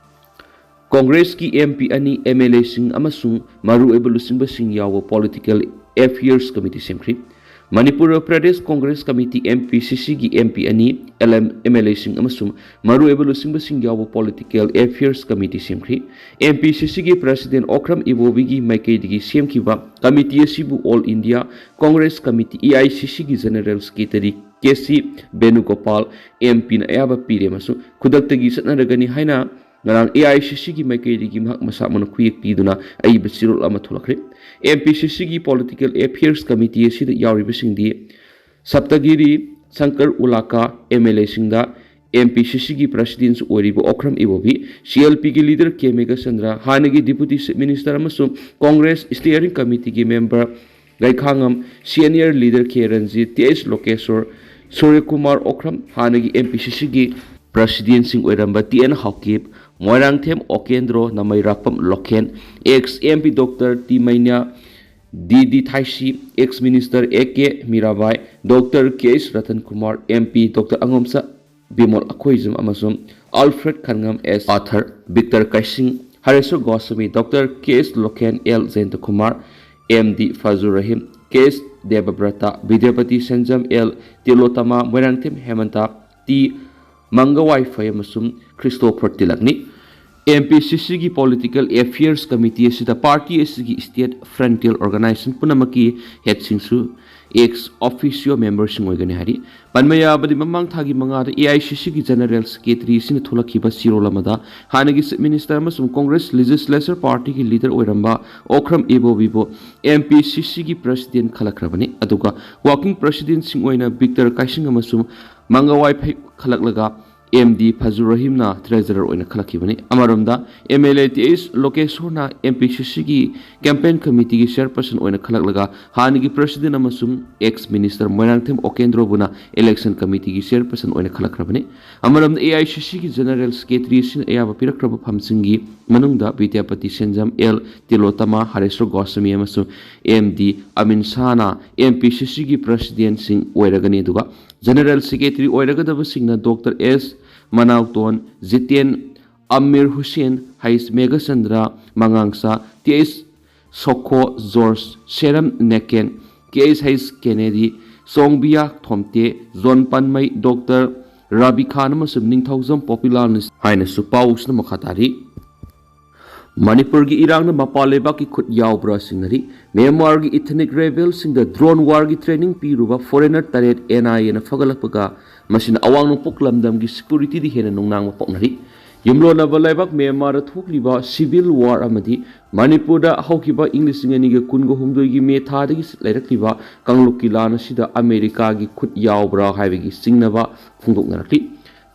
ꯀꯣꯡꯒ꯭ꯔꯦꯁꯀꯤ MP ꯑꯅꯤ, MLAꯁꯤꯡ ꯑꯃꯁꯨꯡ ꯃꯔꯨꯑꯣꯏꯕ ꯂꯨꯆꯤꯡꯕꯁꯤꯡ ꯌꯥꯎꯕ Political Affairs Committee ꯁꯦꯝꯈ꯭ꯔꯤ꯫ ꯃꯅꯤꯄꯨꯔ ꯄ꯭ꯔꯗꯦꯁ ꯀꯣꯡꯒ꯭ꯔꯦꯁ ꯀꯃꯤꯇꯤ, MPCCꯒꯤ MP ꯑꯅꯤ, LM, MLAꯁꯤꯡ ꯑꯃꯁꯨꯡ ꯃꯔꯨꯑꯣꯏꯕ ꯂꯨꯆꯤꯡꯕꯁꯤꯡ ꯌꯥꯎꯕ Political Affairs Committee ꯁꯦꯝꯈ꯭ꯔꯤ꯫ MPCCꯒꯤ President Okram ꯏꯕꯣꯕꯤꯒꯤ ꯃꯥꯏꯀꯩꯗꯒꯤ ꯁꯦꯝꯈꯤꯕ committee ꯑꯁꯤꯕꯨ All India Congress Committee, AICCꯒꯤ General Secretary KC ꯕꯦꯅꯨꯒꯣꯄꯥꯜ, MPꯅ ꯑꯌꯥꯕ ꯄꯤꯔꯦ ꯑꯃꯁꯨꯡ ꯈꯨꯗꯛꯇꯒꯤ ꯆꯠꯅꯔꯒꯅꯤ ꯍꯥꯏꯅ ꯉꯔꯥꯡ ꯑꯦ ꯑꯥꯏ ꯁꯤ ꯁꯤꯒꯤ ꯃꯥꯏꯀꯩꯗꯒꯤ ꯃꯍꯥꯛ ꯃꯁꯥꯃꯛꯅ ꯈꯨꯌꯦꯛ ꯄꯤꯗꯨꯅ ꯑꯏꯕ ꯆꯦꯔꯣꯜ ꯑꯃ ꯊꯣꯛꯂꯛꯈ꯭ꯔꯦ꯫ ꯑꯦꯝ ꯄꯤ ꯁꯤ ꯁꯤꯒꯤ Political Affairs Committee ꯑꯁꯤꯗ ꯌꯥꯎꯔꯤꯕꯁꯤꯡꯗꯤ ꯁꯞꯇꯒꯤꯔꯤ ꯁꯪꯀꯔ ꯎꯂꯥꯀꯥ, ꯑꯦꯝ ꯑꯦꯜ ꯑꯦꯁꯤꯡꯗ ꯑꯦꯝ ꯄꯤ ꯁꯤ ꯁꯤꯒꯤ ꯄ꯭ꯔꯁꯤꯗꯦꯟꯁꯨ ꯑꯣꯏꯔꯤꯕ ꯑꯣꯀ꯭ꯔꯝ ꯏꯕꯣꯕꯤ, ꯁꯤ ꯑꯦꯜ ꯄꯤꯒꯤ ꯂꯤꯗꯔ ꯀꯦ ꯃꯦꯘꯆꯟꯗ꯭ꯔ, ꯍꯥꯟꯅꯒꯤ ꯗꯤꯄꯨꯇꯤ ꯆꯤꯐ ꯃꯤꯅꯤꯁꯇꯔ ꯑꯃꯁꯨꯡ ꯀꯣꯡꯒ꯭ꯔꯦꯁ ꯁ꯭ꯇꯤꯌꯔꯤꯡ ꯀꯃꯤꯇꯤꯒꯤ member Gaikhangam, senior leader K Ranjit, T H Lokeshore, Surjakumar Okram, ꯍꯥꯟꯅꯒꯤ ꯑꯦꯝ ꯄꯤ ꯁꯤ ꯁꯤꯒꯤ ꯄ꯭ꯔꯁꯤꯗꯦꯟꯁꯤꯡ ꯑꯣꯏꯔꯝꯕ T N Haokip, Moirangthem Okendro, Nameirakpam Loken, ex M P doctor T Meinya, D D Thaisii, ex minister A K Mirabai, doctor K H Ratan Kumar, M P doctor Angomcha Bimol Akoijam ꯑꯃꯁꯨꯡ Alfred Khangam, S Arthur, Victor Keishing, Hareshwar Goswami, doctor K S local, L ꯖꯌꯟꯇꯀꯨꯃꯥꯔ, M D ꯐꯖꯨꯔ Rahim, ꯀꯦ ꯑꯦꯁ ꯗꯦꯕꯕ꯭ꯔꯇ, ꯕꯤꯗ꯭ꯌꯥꯄꯇꯤ ꯁꯦꯟꯖꯝ, L ꯇꯤꯂꯣꯇꯃꯥ, Moirangthem ꯍꯦꯃꯟꯇ, T ꯃꯪꯒꯋꯥꯏꯐꯩ ꯑꯃꯁꯨꯡ Christopher ꯇꯤꯂꯛꯅꯤ꯫ M P C ꯁꯤꯒꯤ Political Affairs Committee ꯑꯁꯤꯗ party ꯑꯁꯤꯒꯤ state Frontier organisation ꯄꯨꯝꯅꯃꯛꯀꯤ ꯍꯦꯗꯁꯤꯡꯁꯨ ex officio ꯃꯦꯝꯕꯔꯁꯤꯡ ꯑꯣꯏꯒꯅꯤ ꯍꯥꯏꯔꯤ꯫ ꯄꯟꯕ ꯌꯥꯕꯗꯤ, ꯃꯃꯥꯡ ꯊꯥꯒꯤ ꯃꯉꯥꯗ ꯑꯦ ꯑꯥꯏ ꯁꯤ ꯁꯤꯒꯤ ꯖꯦꯅꯔꯦꯜ ꯁꯦꯀ꯭ꯔꯦꯇꯔꯤ ꯑꯁꯤꯅ ꯊꯣꯛꯂꯛꯈꯤꯕ ꯆꯦꯔꯣꯜ ꯑꯃꯗ ꯍꯥꯟꯅꯒꯤ ꯆꯤꯐ ꯃꯤꯅꯤꯁꯇꯔ ꯑꯃꯁꯨꯡ ꯀꯣꯡꯒ꯭ꯔꯦꯁ ꯂꯦꯖꯤꯁꯂꯦꯆꯔ ꯄꯥꯔꯇꯤꯒꯤ ꯂꯤꯗꯔ ꯑꯣꯏꯔꯝꯕ ꯑꯣꯀ꯭ꯔꯝ ꯏꯕꯣꯕꯤꯕꯨ ꯑꯦꯝ ꯄꯤ ꯁꯤ ꯁꯤꯒꯤ ꯄ꯭ꯔꯁꯤꯗꯦꯟ ꯈꯜꯂꯛꯈ꯭ꯔꯕꯅꯤ꯫ ꯑꯗꯨꯒ ꯋꯥꯔꯀꯤꯡ ꯄ꯭ꯔꯁꯤꯗꯦꯟꯁꯤꯡ ꯑꯣꯏꯅ ꯕꯤꯛꯇꯔ ꯀꯥꯏꯁꯤꯡ ꯑꯃꯁꯨꯡ ꯃꯪꯒꯋꯥꯏꯐꯩ ꯈꯜꯂꯛꯂꯒ ꯑꯦꯝ ꯗꯤ ꯐꯖꯨꯔ ꯔꯍꯤꯝꯅ ꯇ꯭ꯔꯦꯖꯔꯔ ꯑꯣꯏꯅ ꯈꯜꯂꯛꯈꯤꯕꯅꯤ꯫ ꯑꯃꯔꯣꯝꯗ, M L A T H ꯂꯣꯀꯦꯁꯣꯔꯅ ꯑꯦꯝ ꯄꯤ ꯁꯤ ꯁꯤꯒꯤ ꯀꯦꯝꯄꯦꯟ ꯀꯃꯤꯇꯤꯒꯤ ꯆꯤꯌꯔꯄꯔꯁꯟ ꯑꯣꯏꯅ ꯈꯜꯂꯛꯂꯒ ꯍꯥꯟꯅꯒꯤ ꯄ꯭ꯔꯁꯤꯗꯦꯟ ꯑꯃꯁꯨꯡ ꯑꯦꯛꯁ ꯃꯤꯅꯤꯁꯇꯔ ꯃꯣꯏꯔꯥꯡꯊꯦꯝ ꯑꯣꯀꯦꯟꯗ꯭ꯔꯣꯕꯨꯅ ꯏꯂꯦꯛꯁꯟ ꯀꯃꯤꯇꯤꯒꯤ ꯆꯤꯌꯔꯄꯔꯁꯟ ꯑꯣꯏꯅ ꯈꯜꯂꯛꯈ꯭ꯔꯕꯅꯤ꯫ ꯑꯃꯔꯣꯝꯗ, ꯑꯦ ꯑꯥꯏ ꯁꯤ ꯁꯤꯒꯤ ꯖꯦꯅꯔꯦꯜ ꯁꯦꯀ꯭ꯔꯦꯇꯔꯤ ꯑꯁꯤꯅ ꯑꯌꯥꯕ ꯄꯤꯔꯛꯈ꯭ꯔꯕ ꯐꯝꯁꯤꯡꯒꯤ ꯃꯅꯨꯡꯗ ꯕꯤꯗ꯭ꯌꯥꯄꯇꯤ ꯁꯦꯟꯖꯝ, ꯑꯦꯜ ꯇꯤꯂꯣꯇꯃꯥ, ꯍꯔꯦꯁ꯭ꯋꯔ ꯒꯣꯁ꯭ꯋꯥꯃꯤ ꯑꯃꯁꯨꯡ M D ꯑꯃꯤꯟ ꯁꯥꯍꯅ M P C ꯁꯤꯒꯤ ꯄ꯭ꯔꯁꯤꯗꯦꯟꯁꯤꯡ ꯑꯣꯏꯔꯒꯅꯤ꯫ ꯑꯗꯨꯒ ꯖꯦꯅꯔꯦꯜ ꯁꯦꯀ꯭ꯔꯦꯇꯔꯤ ꯑꯣꯏꯔꯒꯗꯕꯁꯤꯡꯅ ꯗꯣꯛꯇꯔ ꯑꯦꯁ ꯃꯅꯥꯎꯇꯣꯟ, ꯖꯤꯇꯦꯟ, ꯑꯃꯤꯔ ꯍꯨꯁꯦꯟ, ꯍꯩꯁ ꯃꯦꯘꯆꯟꯗ꯭ꯔ, ꯃꯉꯥꯡꯁꯥ, ꯇꯤ ꯑꯩꯆ ꯁꯣꯈꯣ, ꯖꯣꯔꯖ, ꯁꯦꯔꯝ ꯅꯦꯀꯦꯟ, ꯀꯦ ꯑꯩꯆ ꯍꯩꯁ ꯀꯦꯅꯦꯗꯤ, ꯆꯣꯡꯕꯤꯌꯥ ꯊꯣꯝꯇꯦ, ꯖꯣꯟ ꯄꯥꯟꯃꯩ, ꯗꯣꯛꯇꯔ ꯔꯥꯕꯤ ꯈꯥꯟ ꯑꯃꯁꯨꯡ ꯅꯤꯡꯊꯧꯖꯝ ꯄꯣꯄꯤꯂꯥꯜꯅꯤ ꯍꯥꯏꯅꯁꯨ ꯄꯥꯎꯁꯤꯅ ꯃꯈꯥ ꯇꯥꯔꯤ꯫ ꯃꯅꯤꯄꯨꯔꯒꯤ ꯏꯔꯥꯡꯅ ꯃꯄꯥꯟ ꯂꯩꯕꯥꯛꯀꯤ ꯈꯨꯠ ꯌꯥꯎꯕ꯭ꯔꯥ ꯆꯤꯡꯅꯔꯤ꯫ ꯃ꯭ꯌꯥꯟꯃꯥꯔꯒꯤ ꯏꯊꯅꯤꯛ ꯔꯦꯕꯦꯜꯁꯤꯡꯗ ꯗ꯭ꯔꯣꯟ ꯋꯥꯔꯒꯤ ꯇ꯭ꯔꯦꯅꯤꯡ ꯄꯤꯔꯨꯕ ꯐꯣꯔꯦꯅꯔ ꯇꯔꯦꯠ ꯑꯦꯟ ꯑꯥꯏ ꯑꯦꯅ ꯐꯒꯠꯂꯛꯄꯒ ꯃꯁꯤꯅ ꯑꯋꯥꯡ ꯅꯣꯡꯄꯣꯛ ꯂꯝꯗꯝꯒꯤ ꯁꯦꯀ꯭ꯌꯨꯔꯤꯇꯤꯗ ꯍꯦꯟꯅ ꯅꯨꯡꯅꯥꯡꯕ ꯄꯣꯛꯅꯔꯤ꯫ ꯌꯨꯝꯂꯣꯟꯅꯕ ꯂꯩꯕꯥꯛ ꯃ꯭ꯌꯥꯟꯃꯥꯔꯗ ꯊꯣꯛꯂꯤꯕ civil war ꯑꯃꯗꯤ ꯃꯅꯤꯄꯨꯔꯗ ꯍꯧꯈꯤꯕ ꯏꯪ ꯂꯤꯁꯤꯡ ꯑꯅꯤꯒ ꯀꯨꯟꯒ ꯍꯨꯝꯗꯣꯏꯒꯤ ꯃꯦ ꯊꯥꯗꯒꯤ ꯂꯩꯔꯛꯂꯤꯕ ꯀꯥꯡꯂꯨꯞꯀꯤ ꯂꯥꯟ ꯑꯁꯤꯗ ꯑꯃꯦꯔꯤꯀꯥꯒꯤ ꯈꯨꯠ ꯌꯥꯎꯕ꯭ꯔꯥ ꯍꯥꯏꯕꯒꯤ ꯆꯤꯡꯅꯕ ꯐꯣꯡꯗꯣꯛꯅꯔꯛꯂꯤ꯫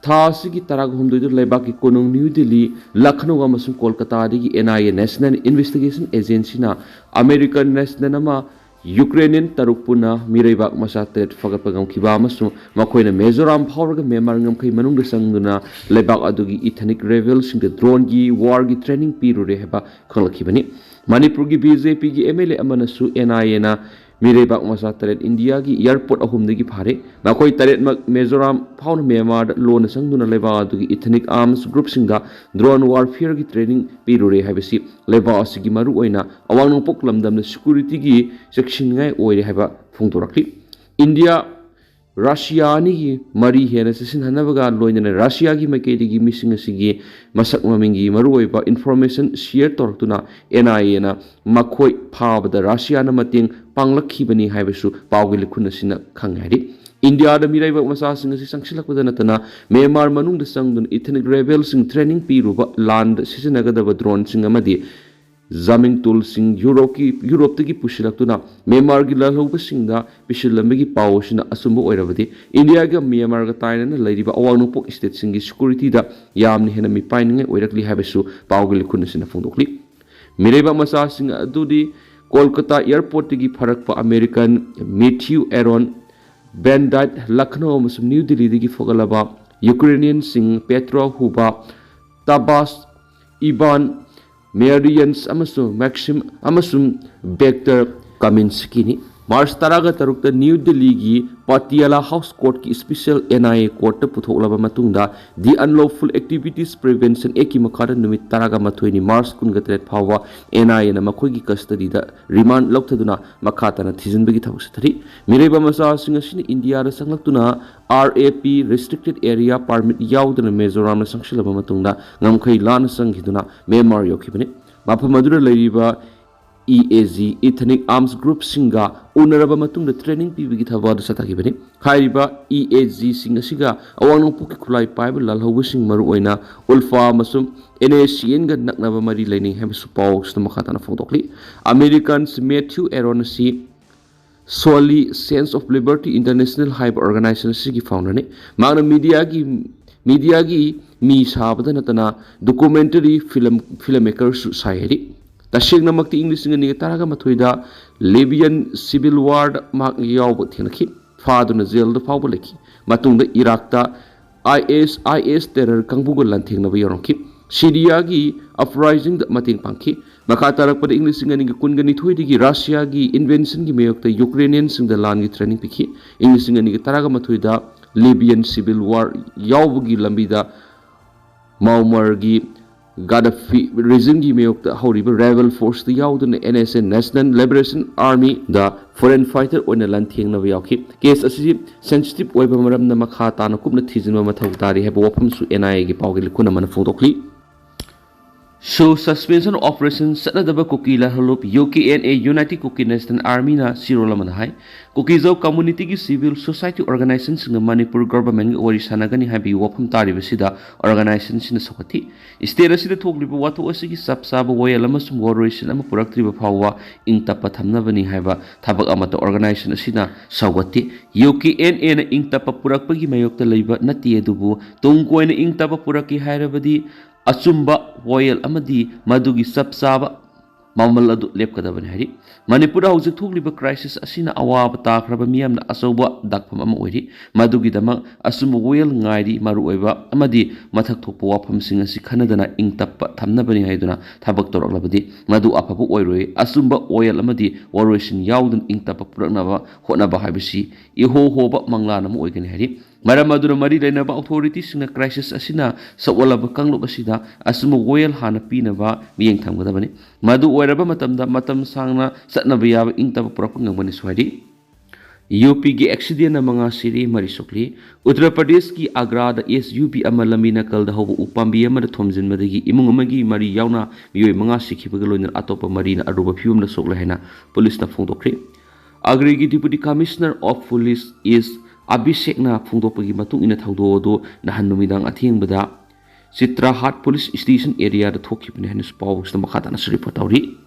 ꯊꯥ ꯑꯁꯤꯒꯤ ꯇꯔꯥꯍꯨꯝꯗꯣꯏꯗ ꯂꯩꯕꯥꯛꯀꯤ ꯀꯣꯅꯨꯡ ꯅ꯭ꯌꯨ ꯗꯤꯜꯂꯤ, ꯂꯈꯅꯧ ꯑꯃꯁꯨꯡ ꯀꯣꯜꯀꯇꯥꯗꯒꯤ N I A, National Investigation Agencyꯅ American national ꯑꯃ Ukrainian ꯇꯔꯨꯛ ꯄꯨꯟꯅ ꯃꯤꯔꯩꯕꯥꯛ ꯃꯆꯥ ꯇꯔꯦꯠ ꯐꯒꯠꯄ ꯉꯝꯈꯤꯕ ꯑꯃꯁꯨꯡ ꯃꯈꯣꯏꯅ ꯃꯤꯖꯣꯔꯥꯝ ꯐꯥꯎꯔꯒ ꯃ꯭ꯌꯥꯟꯃꯥꯔ ꯉꯝꯈꯩ ꯃꯅꯨꯡꯗ ꯆꯪꯗꯨꯅ ꯂꯩꯕꯥꯛ ꯑꯗꯨꯒꯤ ethnic rebelꯁꯤꯡꯗ droneꯒꯤ warꯒꯤ training ꯄꯤꯔꯨꯔꯦ ꯍꯥꯏꯕ ꯈꯪꯂꯛꯈꯤꯕꯅꯤ꯫ ꯃꯅꯤꯄꯨꯔꯒꯤ B J Pꯒꯤ M L A ꯑꯃꯅꯁꯨ N I Aꯅ ꯃꯤꯔꯩꯕꯥꯛ ꯃꯆꯥ ꯇꯔꯦꯠ ꯏꯟꯗꯤꯌꯥꯒꯤ airport ꯑꯍꯨꯝꯗꯒꯤ ꯐꯥꯔꯦ꯫ ꯃꯈꯣꯏ ꯇꯔꯦꯠꯃꯛ ꯃꯤꯖꯣꯔꯥꯝ ꯐꯥꯎꯅ ꯃ꯭ꯌꯥꯟꯃꯥꯔꯗ ꯂꯣꯟꯅ ꯆꯪꯗꯨꯅ ꯂꯩꯕꯥꯛ ꯑꯗꯨꯒꯤ ethnic arms groupꯁꯤꯡꯗ drone warfareꯒꯤ training ꯄꯤꯔꯨꯔꯦ ꯍꯥꯏꯕꯁꯤ ꯂꯩꯕꯥꯛ ꯑꯁꯤꯒꯤ ꯃꯔꯨꯑꯣꯏꯅ ꯑꯋꯥꯡ ꯅꯣꯡꯄꯣꯛ ꯂꯝꯗꯝꯗ securityꯒꯤ ꯆꯦꯛꯁꯤꯟꯅꯤꯡꯉꯥꯏ ꯑꯣꯏꯔꯦ ꯍꯥꯏꯕ ꯐꯣꯡꯗꯣꯔꯛꯂꯤ꯫ ꯏꯟꯗꯤꯌꯥ ꯔꯁꯤꯌꯥ ꯑꯅꯤꯒꯤ ꯃꯔꯤ ꯍꯦꯟꯅ ꯆꯦꯠꯁꯤꯟꯍꯟꯅꯕꯒ ꯂꯣꯏꯅꯅ ꯔꯁꯤꯌꯥꯒꯤ ꯃꯥꯏꯀꯩꯗꯒꯤ ꯃꯤꯁꯤꯡ ꯑꯁꯤꯒꯤ ꯃꯁꯛ ꯃꯃꯤꯡꯒꯤ ꯃꯔꯨꯑꯣꯏꯕ information share ꯇꯧꯔꯛꯇꯨꯅ N I Aꯅ ꯃꯈꯣꯏ ꯐꯥꯕꯗ ꯔꯁꯤꯌꯥꯅ ꯃꯇꯦꯡ ꯄꯥꯡꯂꯛꯈꯤꯕꯅꯤ ꯍꯥꯏꯕꯁꯨ ꯄꯥꯎꯒꯤ ꯂꯤꯈꯨꯟ ꯑꯁꯤꯅ ꯈꯪꯍꯜꯂꯤ꯫ ꯏꯟꯗꯤꯌꯥꯗ ꯃꯤꯔꯩꯕꯥꯛ ꯃꯆꯥꯁꯤꯡ ꯑꯁꯤ ꯆꯪꯁꯤꯜꯂꯛꯄꯗ ꯅꯠꯇꯅ ꯃ꯭ꯌꯥꯟꯃꯥꯔ ꯃꯅꯨꯡꯗ ꯆꯪꯗꯨꯅ ethnic rebelꯁꯤꯡ training ꯄꯤꯔꯨꯕ, ꯂꯥꯟꯗ ꯁꯤꯖꯤꯟꯅꯒꯗꯕ droneꯁꯤꯡ ꯑꯃꯗꯤ jamming toolꯁꯤꯡ ꯌꯨꯔꯣꯞꯀꯤ, ꯌꯨꯔꯣꯞꯇꯒꯤ ꯄꯨꯁꯤꯜꯂꯛꯇꯨꯅ ꯃ꯭ꯌꯥꯟꯃꯥꯔꯒꯤ ꯂꯥꯜꯍꯧꯕꯁꯤꯡꯗ ꯄꯤꯁꯤꯜꯂꯝꯕꯒꯤ ꯄꯥꯎ ꯑꯁꯤꯅ ꯑꯆꯨꯝꯕ ꯑꯣꯏꯔꯕꯗꯤ ꯏꯟꯗꯤꯌꯥꯒ ꯃ꯭ꯌꯥꯟꯃꯥꯔꯒ ꯇꯥꯏꯅꯅ ꯂꯩꯔꯤꯕ ꯑꯋꯥꯡ ꯅꯣꯡꯄꯣꯛ stateꯁꯤꯡꯒꯤ securityꯗ ꯌꯥꯝꯅ ꯍꯦꯟꯅ ꯃꯤꯄꯥꯏꯅꯤꯡꯉꯥꯏ ꯑꯣꯏꯔꯛꯂꯤ ꯍꯥꯏꯕꯁꯨ ꯄꯥꯎꯒꯤ ꯂꯤꯈꯨꯟ ꯑꯁꯤꯅ ꯐꯣꯡꯗꯣꯛꯂꯤ꯫ ꯃꯤꯔꯩꯕꯥꯛ ꯃꯆꯥꯁꯤꯡ ꯑꯗꯨꯗꯤ Kolkata airportꯇꯒꯤ ꯐꯔꯛꯄ American Matthew Aaron, Van Dyke, Lucknow ꯑꯃꯁꯨꯡ ꯅ꯭ꯌꯨ ꯗꯤꯜꯂꯤꯗꯒꯤ ꯐꯒꯠꯂꯕ Ukrainianꯁꯤꯡ Petro Huba, Tabas, Ivan, Marians ꯑꯃꯁꯨꯡ Maxim ꯑꯃꯁꯨꯡ Viktor Kaminskyꯅꯤ꯫ ꯃꯥꯔꯆ ꯇꯔꯥꯒ ꯇꯔꯨꯛꯇ ꯅ꯭ꯌꯨ ꯗꯤꯜꯂꯤꯒꯤ Patiala House Courtꯀꯤ special N I A courtꯇ ꯄꯨꯊꯣꯛꯂꯕ ꯃꯇꯨꯡꯗ The Unlawful Activities Prevention Actꯀꯤ ꯃꯈꯥꯗ ꯅꯨꯃꯤꯠ ꯇꯔꯥꯒ ꯃꯥꯊꯣꯏꯅꯤ, ꯃꯥꯔꯆ ꯀꯨꯟꯒ ꯇꯔꯦꯠ ꯐꯥꯎꯕ N I Aꯅ ꯃꯈꯣꯏꯒꯤ custodyꯗ remand ꯂꯧꯊꯗꯨꯅ ꯃꯈꯥ ꯇꯥꯅ ꯊꯤꯖꯤꯟꯕꯒꯤ ꯊꯕꯛ ꯆꯠꯊꯔꯤ꯫ ꯃꯤꯔꯩꯕꯥꯛ ꯃꯆꯥꯁꯤꯡ ꯑꯁꯤꯅ ꯏꯟꯗꯤꯌꯥꯗ ꯆꯪꯂꯛꯇꯨꯅ R A P restricted area permit ꯌꯥꯎꯗꯅ ꯃꯤꯖꯣꯔꯥꯝꯗ ꯆꯪꯁꯤꯜꯂꯕ ꯃꯇꯨꯡꯗ ꯉꯝꯈꯩ ꯂꯥꯟꯅ ꯆꯪꯈꯤꯗꯨꯅ ꯃ꯭ꯌꯥꯟꯃꯥꯔ ꯌꯧꯈꯤꯕꯅꯤ꯫ ꯃꯐꯝ ꯑꯗꯨꯗ ꯂꯩꯔꯤꯕ ꯏ ꯑꯦ ꯖꯤ ꯏꯊꯅꯤꯛ ꯑꯥꯔꯝꯁ ꯒ꯭ꯔꯨꯞꯁꯤꯡꯒ ꯎꯅꯔꯕ ꯃꯇꯨꯡꯗ ꯇ꯭ꯔꯦꯅꯤꯡ ꯄꯤꯕꯒꯤ ꯊꯕꯛ ꯑꯗꯨ ꯆꯠꯊꯈꯤꯕꯅꯤ꯫ ꯍꯥꯏꯔꯤꯕ ꯏ ꯑꯦ ꯖꯤꯁꯤꯡ ꯑꯁꯤꯒ ꯑꯋꯥꯡ ꯅꯣꯡꯄꯣꯛꯀꯤ ꯈꯨꯠꯂꯥꯏ ꯄꯥꯏꯕ ꯂꯥꯜꯍꯧꯕꯁꯤꯡ, ꯃꯔꯨꯑꯣꯏꯅ ꯎꯜꯐꯥ ꯑꯃꯁꯨꯡ ꯑꯦꯟ ꯑꯦꯁ ꯁꯤ ꯑꯦꯟꯒ ꯅꯛꯅꯕ ꯃꯔꯤ ꯂꯩꯅꯩ ꯍꯥꯏꯕꯁꯨ ꯄꯥꯎ ꯑꯁꯤꯗ ꯃꯈꯥ ꯇꯥꯅ ꯐꯣꯡꯗꯣꯛꯂꯤ꯫ ꯑꯃꯦꯔꯤꯀꯟ ꯃꯦꯊ꯭ꯌꯨ ꯑꯦꯔꯣꯟ ꯑꯁꯤ Solly sense of liberty international ꯍꯥꯏꯕ ꯑꯣꯔꯒꯅꯥꯏꯖꯦꯁꯟ ꯑꯁꯤꯒꯤ ꯐꯥꯎꯟꯗꯔꯅꯤ꯫ ꯃꯍꯥꯛꯅ ꯃꯤꯗꯤꯌꯥꯒꯤ ꯃꯤꯗꯤꯌꯥꯒꯤ ꯃꯤ ꯁꯥꯕꯗ ꯅꯠꯇꯅ ꯗꯣꯀꯨꯃꯦꯟꯇꯔꯤ ꯐꯤꯂꯝ ꯐꯤꯂꯝ ꯃꯦꯀꯔꯁꯨ ꯁꯥꯏ ꯍꯥꯏꯔꯤ꯫ ꯇꯁꯦꯡꯅꯃꯛꯇꯤ ꯏꯪ ꯂꯤꯁꯤꯡ ꯑꯅꯤꯒ ꯇꯔꯥꯒ ꯃꯥꯊꯣꯏꯗ ꯂꯤꯕꯤꯌꯟ ꯁꯤꯚꯤꯜ ꯋꯥꯔꯗ ꯃꯍꯥꯛ ꯌꯥꯎꯕ ꯊꯦꯡꯅꯈꯤ꯫ ꯐꯥꯗꯨꯅ ꯖꯦꯜꯗ ꯐꯥꯎꯕ ꯂꯩꯈꯤ꯫ ꯃꯇꯨꯡꯗ ꯏꯔꯥꯛꯇ ꯑꯥꯏ ꯑꯦꯁ ꯑꯥꯏ ꯑꯦꯁ ꯇꯦꯔꯔ ꯀꯥꯡꯕꯨꯒ ꯂꯥꯟꯊꯦꯡꯅꯕ ꯌꯥꯎꯔꯝꯈꯤ꯫ ꯁꯤꯔꯤꯌꯥꯒꯤ ꯑꯞꯔꯥꯏꯖꯤꯡꯗ ꯃꯇꯦꯡ ꯄꯥꯡꯈꯤ꯫ ꯃꯈꯥ ꯇꯥꯔꯛꯄꯗ ꯏꯪ ꯂꯤꯁꯤꯡ ꯑꯅꯤꯒ ꯀꯨꯟꯒ ꯅꯤꯊꯣꯏꯗꯒꯤ ꯔꯁꯤꯌꯥꯒꯤ ꯏꯟꯚꯦꯟꯁꯟꯒꯤ ꯃꯥꯌꯣꯛꯇ ꯌꯨꯀ꯭ꯔꯦꯅꯤꯌꯟꯁꯤꯡꯗ ꯂꯥꯟꯒꯤ ꯇ꯭ꯔꯦꯅꯤꯡ ꯄꯤꯈꯤ꯫ ꯏꯪ ꯂꯤꯁꯤꯡ ꯑꯅꯤꯒ ꯇꯔꯥꯒ ꯃꯥꯊꯣꯏꯗ ꯂꯤꯕꯤꯌꯟ ꯁꯤꯚꯤꯜ ꯋꯥꯔ ꯌꯥꯎꯕꯒꯤ ꯂꯝꯕꯤꯗ ꯃꯥꯎꯃꯔꯒꯤ ꯒꯥꯗꯐꯤ ꯔꯦꯖꯤꯝꯒꯤ ꯃꯥꯌꯣꯛꯇ ꯍꯧꯔꯤꯕ ꯔꯦꯕꯦꯜ ꯐꯣꯔꯁꯇ ꯌꯥꯎꯗꯨꯅ N S A national liberation ꯑꯥꯔꯃꯤꯗ ꯐꯣꯔꯦꯟ ꯐꯥꯏꯇꯔ ꯑꯣꯏꯅ ꯂꯥꯟꯊꯦꯡꯅꯕ ꯌꯥꯎꯈꯤ꯫ ꯀꯦꯁ ꯑꯁꯤ ꯁꯦꯟꯁꯤꯇꯤꯚ ꯑꯣꯏꯕ ꯃꯔꯝꯅ ꯃꯈꯥ ꯇꯥꯅ ꯀꯨꯞꯅ ꯊꯤꯖꯤꯟꯕ ꯃꯊꯧ ꯇꯥꯔꯤ ꯍꯥꯏꯕ ꯋꯥꯐꯝꯁꯨ ꯑꯦꯟ ꯑꯥꯏ ꯑꯦꯒꯤ ꯄꯥꯎꯒꯤ ꯂꯤꯈꯨꯟ ꯑꯃꯅ ꯐꯣꯡꯗꯣꯛꯂꯤ꯫ ꯁꯣ ꯁꯁꯄꯦꯟꯁꯟ ꯑꯣꯄꯔꯦꯁꯟ ꯆꯠꯅꯗꯕ ꯀꯨꯀꯤ ꯂꯥꯜꯍꯧꯂꯨꯞ U K N A united Kuki national ꯑꯥꯔꯃꯤꯅ ꯆꯦꯔꯣꯜ ꯑꯃꯗ ꯍꯥꯏ, ꯀꯨꯀꯤꯖꯧ ꯀꯝꯃꯨꯅꯤꯇꯤꯒꯤ ꯁꯤꯚꯤꯜ ꯁꯣꯁꯥꯏꯇꯤ ꯑꯣꯔꯒꯅꯥꯏꯖꯦꯁꯟꯁꯤꯡꯅ ꯃꯅꯤꯄꯨꯔ ꯒꯚꯔꯟꯃꯦꯟꯒ ꯋꯥꯔꯤ ꯁꯥꯟꯅꯒꯅꯤ ꯍꯥꯏꯕꯒꯤ ꯋꯥꯐꯝ ꯇꯥꯔꯤꯕꯁꯤꯗ ꯑꯣꯔꯒꯅꯥꯏꯖꯦꯁꯟꯁꯤꯅ ꯁꯧꯒꯠꯈꯤ꯫ ꯁ꯭ꯇꯦꯠ ꯑꯁꯤꯗ ꯊꯣꯛꯂꯤꯕ ꯋꯥꯊꯣꯛ ꯑꯁꯤꯒꯤ ꯆꯞ ꯆꯥꯕ ꯋꯥꯌꯦꯜ ꯑꯃꯁꯨꯡ ꯋꯥꯔꯣꯏꯁꯤꯟ ꯑꯃ ꯄꯨꯔꯛꯇ꯭ꯔꯤꯕ ꯐꯥꯎꯕ ꯏꯪ ꯇꯞꯄ ꯊꯝꯅꯕꯅꯤ ꯍꯥꯏꯕ ꯊꯕꯛ ꯑꯃꯠꯇ ꯑꯣꯔꯒꯅꯥꯏꯖꯦꯁꯟ ꯑꯁꯤꯅ ꯁꯧꯒꯠꯇꯦ꯫ ꯌꯨ ꯀꯦ ꯑꯦꯟ ꯑꯦꯅ ꯏꯪ ꯇꯞꯄ ꯄꯨꯔꯛꯄꯒꯤ ꯃꯥꯌꯣꯛꯇ ꯂꯩꯕ ꯅꯠꯇꯦ, ꯑꯗꯨꯕꯨ ꯇꯨꯡ ꯀꯣꯏꯅ ꯏꯪ ꯇꯞꯄ ꯄꯨꯔꯛꯀꯦ ꯍꯥꯏꯔꯕꯗꯤ ꯑꯆꯨꯝꯕ ꯋꯥꯌꯦꯜ ꯑꯃꯗꯤ ꯃꯗꯨꯒꯤ ꯆꯞ ꯆꯥꯕ ꯃꯃꯜ ꯑꯗꯨ ꯂꯦꯞꯀꯗꯕꯅꯤ ꯍꯥꯏꯔꯤ꯫ ꯃꯅꯤꯄꯨꯔꯗ ꯍꯧꯖꯤꯛ ꯊꯣꯛꯂꯤꯕ ꯀ꯭ꯔꯥꯏꯁꯤꯁ ꯑꯁꯤꯅ ꯑꯋꯥꯕ ꯇꯥꯈ꯭ꯔꯕ ꯃꯤꯌꯥꯝꯅ ꯑꯆꯧꯕ ꯗꯥꯛꯐꯝ ꯑꯃ ꯑꯣꯏꯔꯤ꯫ ꯃꯗꯨꯒꯤꯗꯃꯛ ꯑꯆꯨꯝꯕ ꯋꯥꯌꯦꯜ ꯉꯥꯏꯔꯤ꯫ ꯃꯔꯨꯑꯣꯏꯕ ꯑꯃꯗꯤ ꯃꯊꯛ ꯊꯣꯛꯄ ꯋꯥꯐꯝꯁꯤꯡ ꯑꯁꯤ ꯈꯟꯅꯗꯅ ꯏꯪ ꯇꯞꯄ ꯊꯝꯅꯕꯅꯤ ꯍꯥꯏꯗꯨꯅ ꯊꯕꯛ ꯇꯧꯔꯛꯂꯕꯗꯤ ꯃꯗꯨ ꯑꯐꯕ ꯑꯣꯏꯔꯣꯏ꯫ ꯑꯆꯨꯝꯕ ꯋꯥꯌꯦꯜ ꯑꯃꯗꯤ ꯋꯥꯔꯣꯏꯁꯤꯟ ꯌꯥꯎꯗꯅ ꯏꯪ ꯇꯞꯄ ꯄꯨꯔꯛꯅꯕ ꯍꯣꯠꯅꯕ ꯍꯥꯏꯕꯁꯤ ꯏꯍꯣ ꯍꯣꯕ ꯃꯪꯂꯥꯟ ꯑꯃ ꯑꯣꯏꯒꯅꯤ ꯍꯥꯏꯔꯤ꯫ ꯃꯔꯝ ꯑꯗꯨꯅ ꯃꯔꯤ ꯂꯩꯅꯕ ꯑꯣꯊꯣꯔꯤꯇꯤꯁꯤꯡꯅ ꯀ꯭ꯔꯥꯏꯁꯤꯁ ꯑꯁꯤꯅ ꯁꯣꯛꯍꯜꯂꯕ ꯀꯥꯡꯂꯨꯞ ꯑꯁꯤꯗ ꯑꯆꯨꯝꯕ ꯋꯥꯌꯦꯜ ꯍꯥꯟꯅ ꯄꯤꯅꯕ ꯃꯤꯠꯌꯦꯡ ꯊꯝꯒꯗꯕꯅꯤ꯫ ꯃꯗꯨ ꯑꯣꯏꯔꯕ ꯃꯇꯝꯗ ꯃꯇꯝ ꯁꯥꯡꯅ ꯆꯠꯅꯕ ꯌꯥꯕ ꯏꯪ ꯇꯞꯄ ꯄꯨꯔꯛꯄ ꯉꯝꯒꯅꯤꯁꯨ ꯍꯥꯏꯔꯤ꯫ ꯌꯨ ꯄꯤꯒꯤ ꯑꯦꯛꯁꯤꯗꯦꯟꯅ ꯃꯉꯥ ꯁꯤꯔꯦ, ꯃꯔꯤ ꯁꯣꯛꯂꯤ꯫ ꯎꯠꯇꯔ ꯄ꯭ꯔꯗꯦꯁꯀꯤ ꯑꯒ꯭ꯔꯥꯗ ꯑꯦꯁ ꯌꯨ ꯄꯤ ꯑꯃ ꯂꯝꯕꯤ ꯅꯥꯀꯜꯗ ꯍꯧꯕ ꯎꯄꯥꯝꯕꯤ ꯑꯃꯗ ꯊꯣꯝꯖꯤꯟꯕꯗꯒꯤ ꯏꯃꯨꯡ ꯑꯃꯒꯤ ꯃꯔꯤ ꯌꯥꯎꯅ ꯃꯤꯑꯣꯏ ꯃꯉꯥ ꯁꯤꯈꯤꯕꯒ ꯂꯣꯏꯅꯅ ꯑꯇꯣꯞꯄ ꯃꯔꯤꯅ ꯑꯔꯨꯕ ꯐꯤꯕꯝꯗ ꯁꯣꯛꯂꯦ ꯍꯥꯏꯅ ꯄꯨꯂꯤꯁꯅ ꯐꯣꯡꯗꯣꯛꯈ꯭ꯔꯦ꯫ ꯑꯒ꯭ꯔꯥꯒꯤ Deputy Commissioner of Police S ꯑꯚꯤꯁꯦꯛꯅ ꯐꯣꯡꯗꯣꯛꯄꯒꯤ ꯃꯇꯨꯡ ꯏꯟꯅ ꯊꯧꯗꯣꯛ ꯑꯗꯨ ꯅꯍꯥꯟ ꯅꯨꯃꯤꯗꯥꯡ ꯑꯊꯦꯡꯕꯗ ꯆꯤꯇ꯭ꯔꯍꯥꯠ ꯄꯨꯂꯤꯁ ꯁ꯭ꯇꯦꯁꯟ ꯑꯦꯔꯤꯌꯥꯗ ꯊꯣꯛꯈꯤꯕꯅꯤ ꯍꯥꯏꯅꯁꯨ ꯄꯥꯎꯁꯤꯗ ꯃꯈꯥ ꯇꯥꯅꯁꯨ ꯔꯤꯄꯣꯔꯠ ꯇꯧꯔꯤ꯫